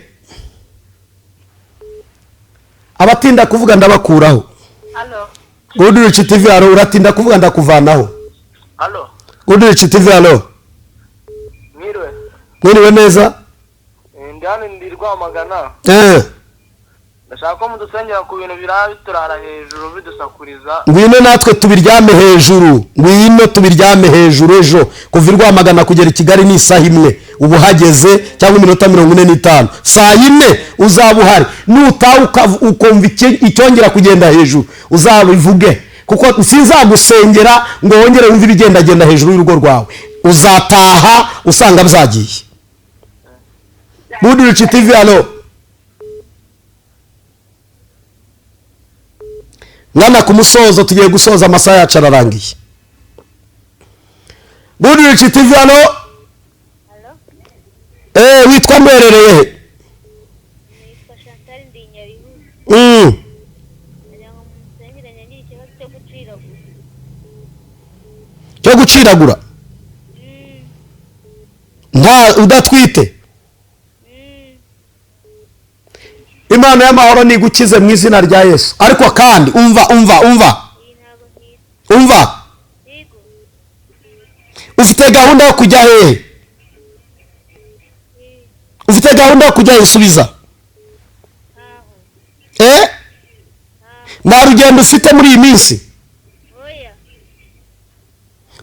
Abatinda kuvuga ndabakuraho. Allo. Goodrich TV, allo. Uratinda kuvuga ndakuvanaho. Allo. Goodrich TV, allo. Mwiriwe. Mwiriwe neza. Ndi hano ndi Rwamagana. Ndashaka ko mudusengera ku bintu biturara hejuru bidusakuriza. Ngwino natwe tubiryame hejuru. Ngwino tubiryame hejuru ejo. Kuva i Rwamagana kugera i Kigali ni isaha imwe. Ubu hageze cyangwa iminota 45. Saa 4 uzaba uhari. Nutaha ukumva icyongera kugenda hejuru uzabivuge, kuko sinzagusengera ngo wongere wumve ibigendagenda hejuru y'urugo rwawe. Uzataha usanga byagiye. Goodrich TV, allo. Ngana ku musozo, tugiye gusoza, amasaha yacu ararangiye. Goodrich TV, allo. Witwa mberereye he? Nitwa Chantal, ndi Nyabihu. Cyo guciragura. Nta udatwite. Imana y'amahoro nigukize mu izina rya Yesu. Ariko kandi umva umva umva. Umva. Ufite gahunda yo kujya hehe? Ufite gahunda yo kujya isubiza? Nta rugendo ufite muri iyi minsi?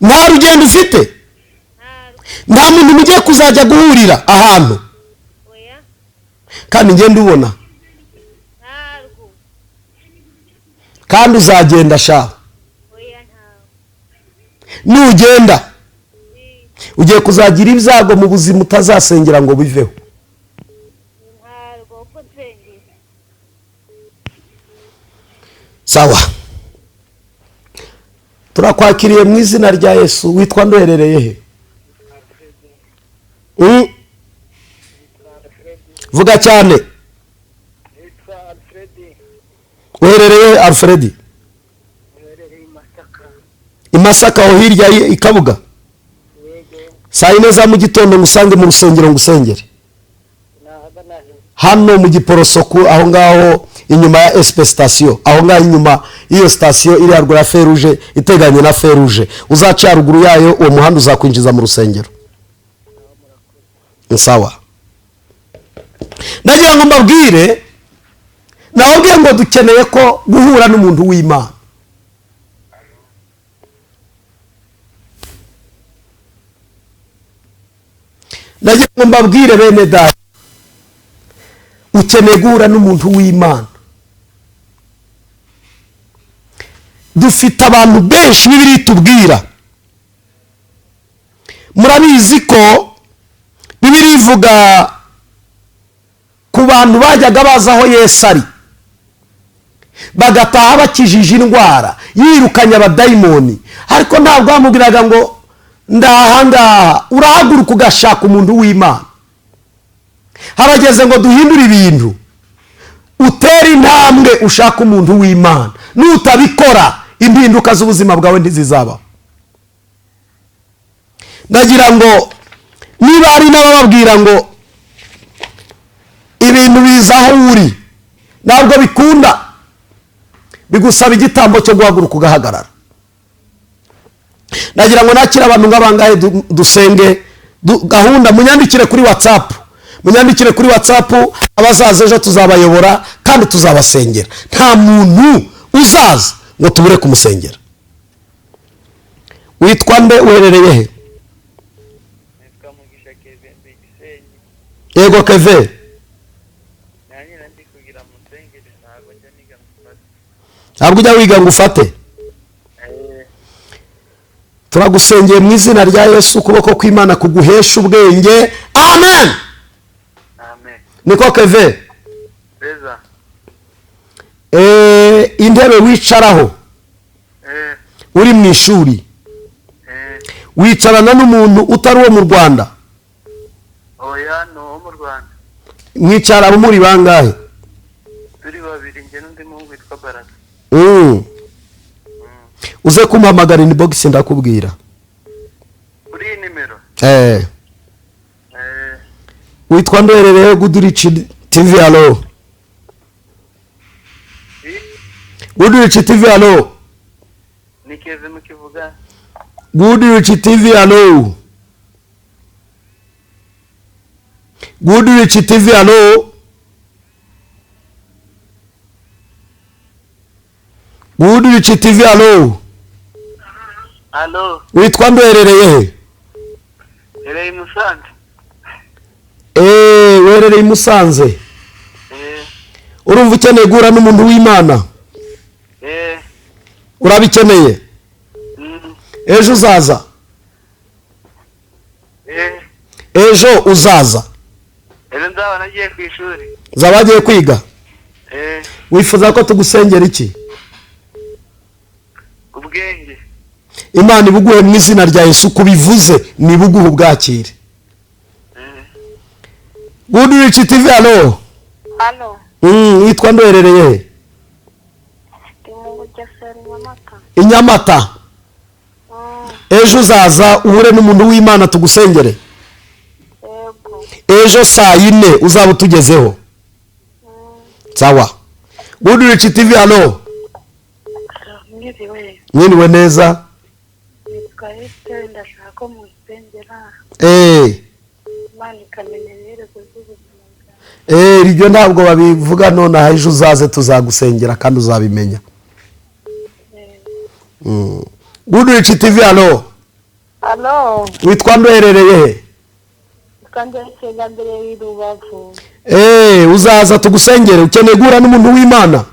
Nta rugendo ufite? Nta muntu mugiye kuzajya guhurira ahantu? Kandi ngende ubona. Kandi uzagenda sha. Nugenda ugiye kuzagira ibyago mu buzima utazasengera ngo biveho. Sawa. Turakwakiriye mu izina rya Yesu. Witwa nduherereye he? Vuga cyane. Uherereye Alfred? I Masaka aho hirya i Kabuga. Saa 4 za mu gitondo ngusange mu rusengero ngusengere. Hano mu Giporoso aho ngaho inyuma ya SP station, aho ngaho inyuma iyo station iri haruguru ya Feruje, iteganye na Feruje, uzaca haruguru yayo, uwo muhanda uzakwinjiza mu rusengero. Sawa. Nagira ngo mbabwire, nababwiye ngo dukeneye ko guhura n'umuntu w'Imana. Nagira ngo mbabwire bene data, ukeneye guhura n'umuntu w'Imana. Dufite abantu benshi Bibiliya itubwira. Murabizi ko Bibiliya ivuga ku bantu bajyaga baza aho Yesu ari, bagataha bakijije indwara, yirukanye abadayimoni, ariko ntabwo bamubwiraga ngo ndahangaha. Urahaguruka ugashaka umuntu w'Imana. Harageze ngo duhindure ibintu, utere intambwe ushaka umuntu w'Imana. Nutabikora impinduka z'ubuzima bwawe ntizizabaho. Ndagira ngo niba hari n'abababwira ngo ibintu biza aho uri, ntabwo bikunda, bigusaba igitambo cyo guhaguruka ugahagarara. Ndagira ngo nakira abantu ngabangahe dusenge gahunda. Munyandikire kuri WhatsApp, munyandikire kuri WhatsApp, abazaza ejo tuzabayobora kandi tuzabasengera. Nta muntu uzaza ngo tubure kumusengera. Witwa nde, uherereye he? Nitwa Mugisha Kevin Gisenyi. Yego Kevin. Nanjye ndi kugira musengere, ntabwo njya niga mufate. Ntabwo ujya wiga ngo ufate? Turagusengeye mu izina rya Yesu, ukuboko kw'Imana kuguhesha ubwenge. Amen. Amen. Niko Kevin. Beza. Intebe wicaraho uri mu ishuri, wicarana n'umuntu utari uwo mu Rwanda? Oya, ni uwo mu Rwanda. Mwicara muri bangahe? Turi babiri, njye n'undi muhungu witwa Baraka. Uze kumpamagara inbox ndakubwira. Kuri iyi nimero? Witwa nderereye Goodrich TV? Allo Goodrich TV, allo. Ni Kevin mukivuga. Goodrich TV, allo. Goodrich TV, allo. Goodrich TV, allo. Allo. Witwa nderereye he? Herereye Musanze. Werereye Musanze. Urumva ukeneye guhura n'umuntu w'Imana? Urabikeneye? Ejo uzaza? Ejo uzaza? Ejo nzaba nagiye ku ishuri. Uzaba wagiye kwiga? Wifuza ko tugusengera iki? Ubwenge. Imana ibuguhe mu izina rya Yesu, kubivuze nibuguhe ubwakire. Goodrich TV, allo. Allo. Witwa nderereye he? Ndi mu Bugesera, Nyamata. Inyamata. Ejo uzaza uhure n'umuntu w'Imana tugusengere? Yego. Ejo saa 4 uzaba utugezeho. Sawa. Goodrich TV, allo. Mwiriwe. Mwiriwe neza. Nitwa Esther, ndashaka ko munsengera. Imana ikamenya iherezo ry'ubuzima bwanjye. Ibyo ntabwo babivuga nonaha, ejo uzaze tuzagusengera kandi uzabimenya. Goodrich TV, allo. Allo. Witwa nderereye he? Nitwa Ndesenga mbere y'Urubavu. Uzaza tugusengere, ukeneye guhura n'umuntu w'Imana?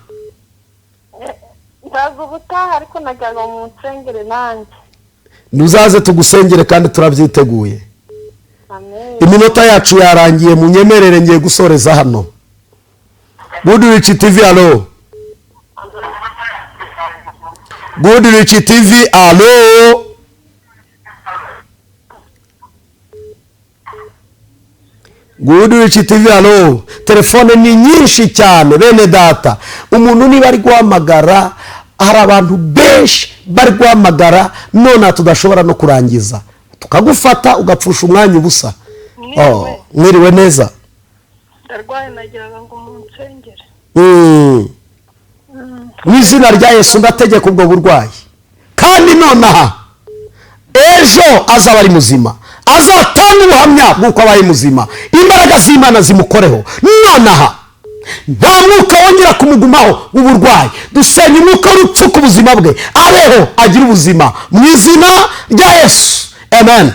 Ndaza ubutaha, ariko nagira ngo munsengere nanjye. Nuzaze tugusengere kandi turabyiteguye. Amen. Iminota yacu yarangiye, munyemerere ngiye gusoreza hano. Goodrich TV, allo. Goodrich TV, allo. Goodrich TV, allo. Telefone ni nyinshi cyane bene data. Umuntu niba ari guhamagara, hari abantu benshi bari guhamagara none tudashobora no kurangiza, tukagufata ugapfusha umwanya ubusa. Mwiriwe neza. Ndarwaye nagiraga ngo munsengere. Mu izina rya Yesu ndategeka ubwo burwayi, kandi nonaha ejo azaba ari muzima, azatanga ubuhamya bw'uko abaye muzima. Imbaraga z'Imana zimukoreho nonaha, nta mwuka wongera kumugumaho w'uburwayi. Dusenya umwuka w'urupfu ku buzima bwe, abeho agire ubuzima mu izina rya Yesu, amen.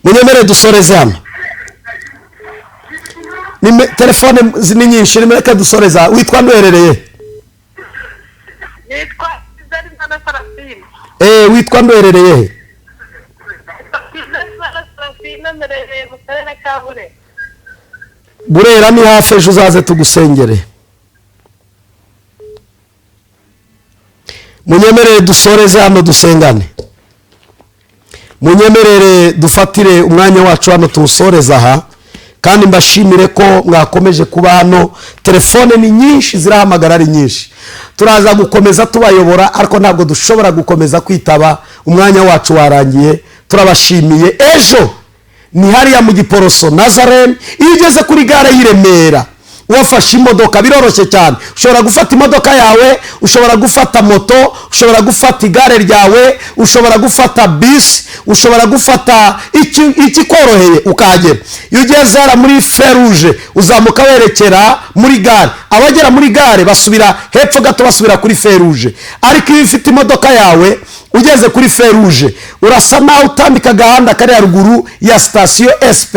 Munyemere dusoreze hano, telefone ni nyinshi, nimureke dusoreza. Witwa nduherereye? Nitwa Zarimana Sarafina. Witwa nduherereye? Zarimana Sarafina, mberereye mu karere ka Burera. Burera ni hafi, ejo uzaze tugusengere. Munyemerere dusoreze hano dusengane. Munyemerere dufatire umwanya wacu hano tuwusoreze aha, kandi mbashimire ko mwakomeje kuba hano. Telefone ni nyinshi, zirahamagara ari nyinshi, turaza gukomeza tubayobora, ariko ntabwo dushobora gukomeza kwitaba, umwanya wacu warangiye. Turabashimiye. Ejo ni hariya mu Giporoso Nazarene, iyo ugeze kuri gare y'i Remera wafashe imodoka biroroshye cyane. Ushobora gufata imodoka yawe, ushobora gufata moto, ushobora gufata igare ryawe, ushobora gufata bisi, ushobora gufata ikikoroheye ukahagera. Iyo ugeze hariya muri feruje uzamuka werekera muri gare, abagera muri gare basubira hepfo gato, basubira kuri feruje. Ariko iyo ufite imodoka yawe ugeze kuri feruje urasa naho utambika agahanda kari haruguru ya sitasiyo SP,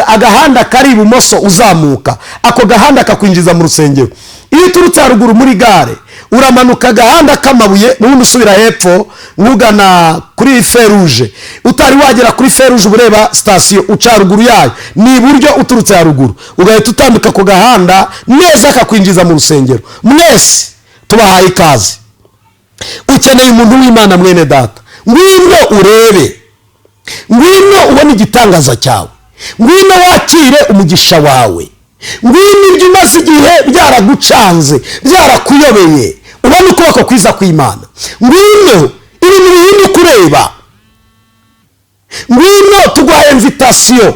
agahanda kari ibumoso uzamuka, ako gahanda kakwinjiza mu rusengero. Iyo uturutse haruguru muri gare uramanuka agahanda k'amabuye, n'ubundi usubira hepfo nkugana kuri feruje. Utari wagera kuri feruje ureba sitasiyo, uca haruguru yayo ni iburyo uturutse haruguru, ugahita utambika ako gahanda neza kakwinjiza mu rusengero. Mwese tubahaye ikaze. Ukeneye umuntu w'Imana mwene data, ngwino urebe, ngwino ubone igitangaza cyawe, ngwino wakire umugisha wawe, ngwino ibyo umaze igihe byaragucanze byarakuyobeye ubone ukuboko kwiza kw'Imana, ngwino ibintu bihinduka ureba, ngwino tuguhaye invitation,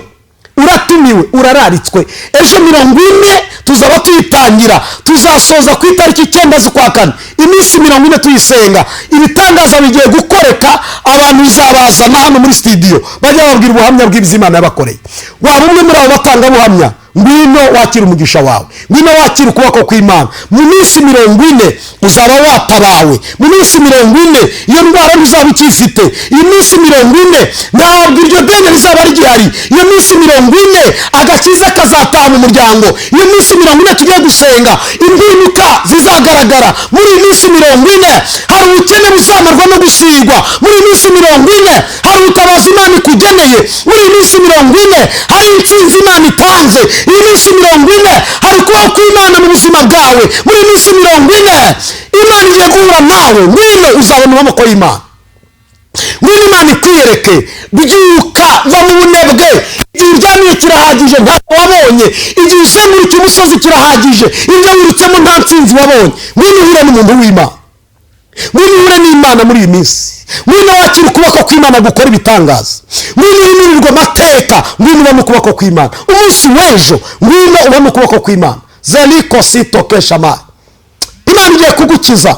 uratumiwe, urararitswe. Ejo 40 tuzaba tuyitangira, tuzasoza ku itariki 9 z'ukwa kane, iminsi 40 tuyisenga. Ibitangaza bigiye gukoreka, abantu uzabazana hano muri studio bajya babwira ubuhamya bw'Imana yabakoreye. Waba umwe muri abo batanga buhamya, ngwino wakira umugisha wawe, ngwino wakira ukuboko kw'Imana. Mu minsi 40 uzaba watabawe, mu minsi 40 iyo ndwara ntuzaba ukifite, iyi minsi 40 ntabwo iryo deni rizaba rigihari, iyo minsi 40 agakiza kazataha mu muryango, iyo minsi 40 tugiye gusenga impinduka zizagaragara. Muri iyi minsi 40 hari ubukene buzamarwa no gusigwa, muri iyi minsi 40 hari ubutabazi Imana ikugeneye, muri iyi minsi 40 hari intsinzi Imana itanze, iyi minsi 40 hari kubaho kw'Imana mu buzima bwawe, muri iyi minsi 40 Imana igiye guhura nawe. Ngwino uzabona amaboko y'Imana, ngwino Imana ikwiyereke. Byuka, va mu bunebwe. Igihe uryamye kirahagije, ntabwo wabonye. Igihe uzenguruka umusozi kirahagije, ibyo wirutsemo nta ntsinzi wabonye. Ngwino uhure n'umuntu w'Imana, ngwino uhure n'Imana muri iyi minsi, ngwino wakira ukuboko kw'Imana gukora ibitangaza, ngwino uhinurirwe amateka, ngwino ubone ukuboko kw'Imana. Umunsi w'ejo ngwino ubone ukuboko kw'Imana. Zeliko sitokesha Imana igiye kugukiza.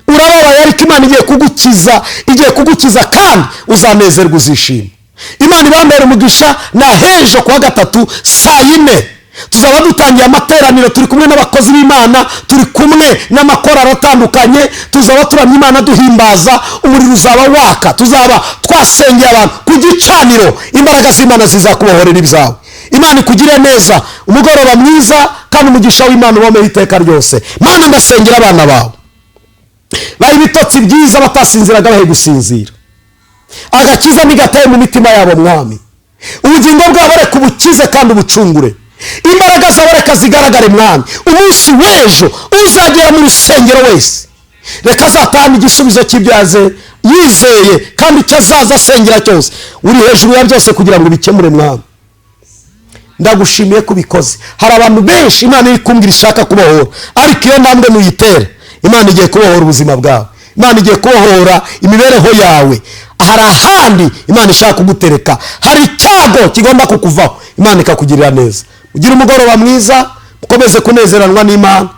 Urababaye ariko Imana igiye kugukiza, igiye kugukiza kandi uzanezerwa, uzishima. Imana ibambere umugisha. Na hejo kuwa gatatu saa 4 tuzaba dutangiye amateraniro, turi kumwe n'abakozi b'Imana, turi kumwe n'amakorali atandukanye, tuzaba turamya Imana duhimbaza, umuriro uzaba waka, tuzaba twasengeye abantu ku gicaniro. Imbaraga z'Imana zizakubohorera ibyawe. Imana ikugire neza, umugoroba mwiza, kandi umugisha w'Imana ubomeye iteka ryose. Mana, ndasengera abana bawe baha ibitotsi byiza, batasinziraga bahe gusinzira. Agakiza ntigataye mu mitima yabo Mwami. Ubugingo bwabo reka ubukize kandi ubucungure. Imbaraga zawe reka zigaragare Mwami. Umunsi w'ejo uzagera mu rusengero wese reka azatahane igisubizo cy'ibyo yizeye, kandi icyo azaza asengera cyose uri hejuru ya byose kugira ngo ubikemure Mwami. Ndagushimiye kubikoze. Hari abantu benshi Imana iri kumbwira ishaka kubohora, ariko iyo ntambwe nuyitera Imana igiye kubohora ubuzima bwawe, Imana igiye kubohora imibereho yawe. Hari ahandi Imana ishaka kugutereka, hari icyago kigomba kukuvaho, Imana ikakugirira neza. Ugire umugoroba mwiza, mukomeze kunezeranwa n'Imana.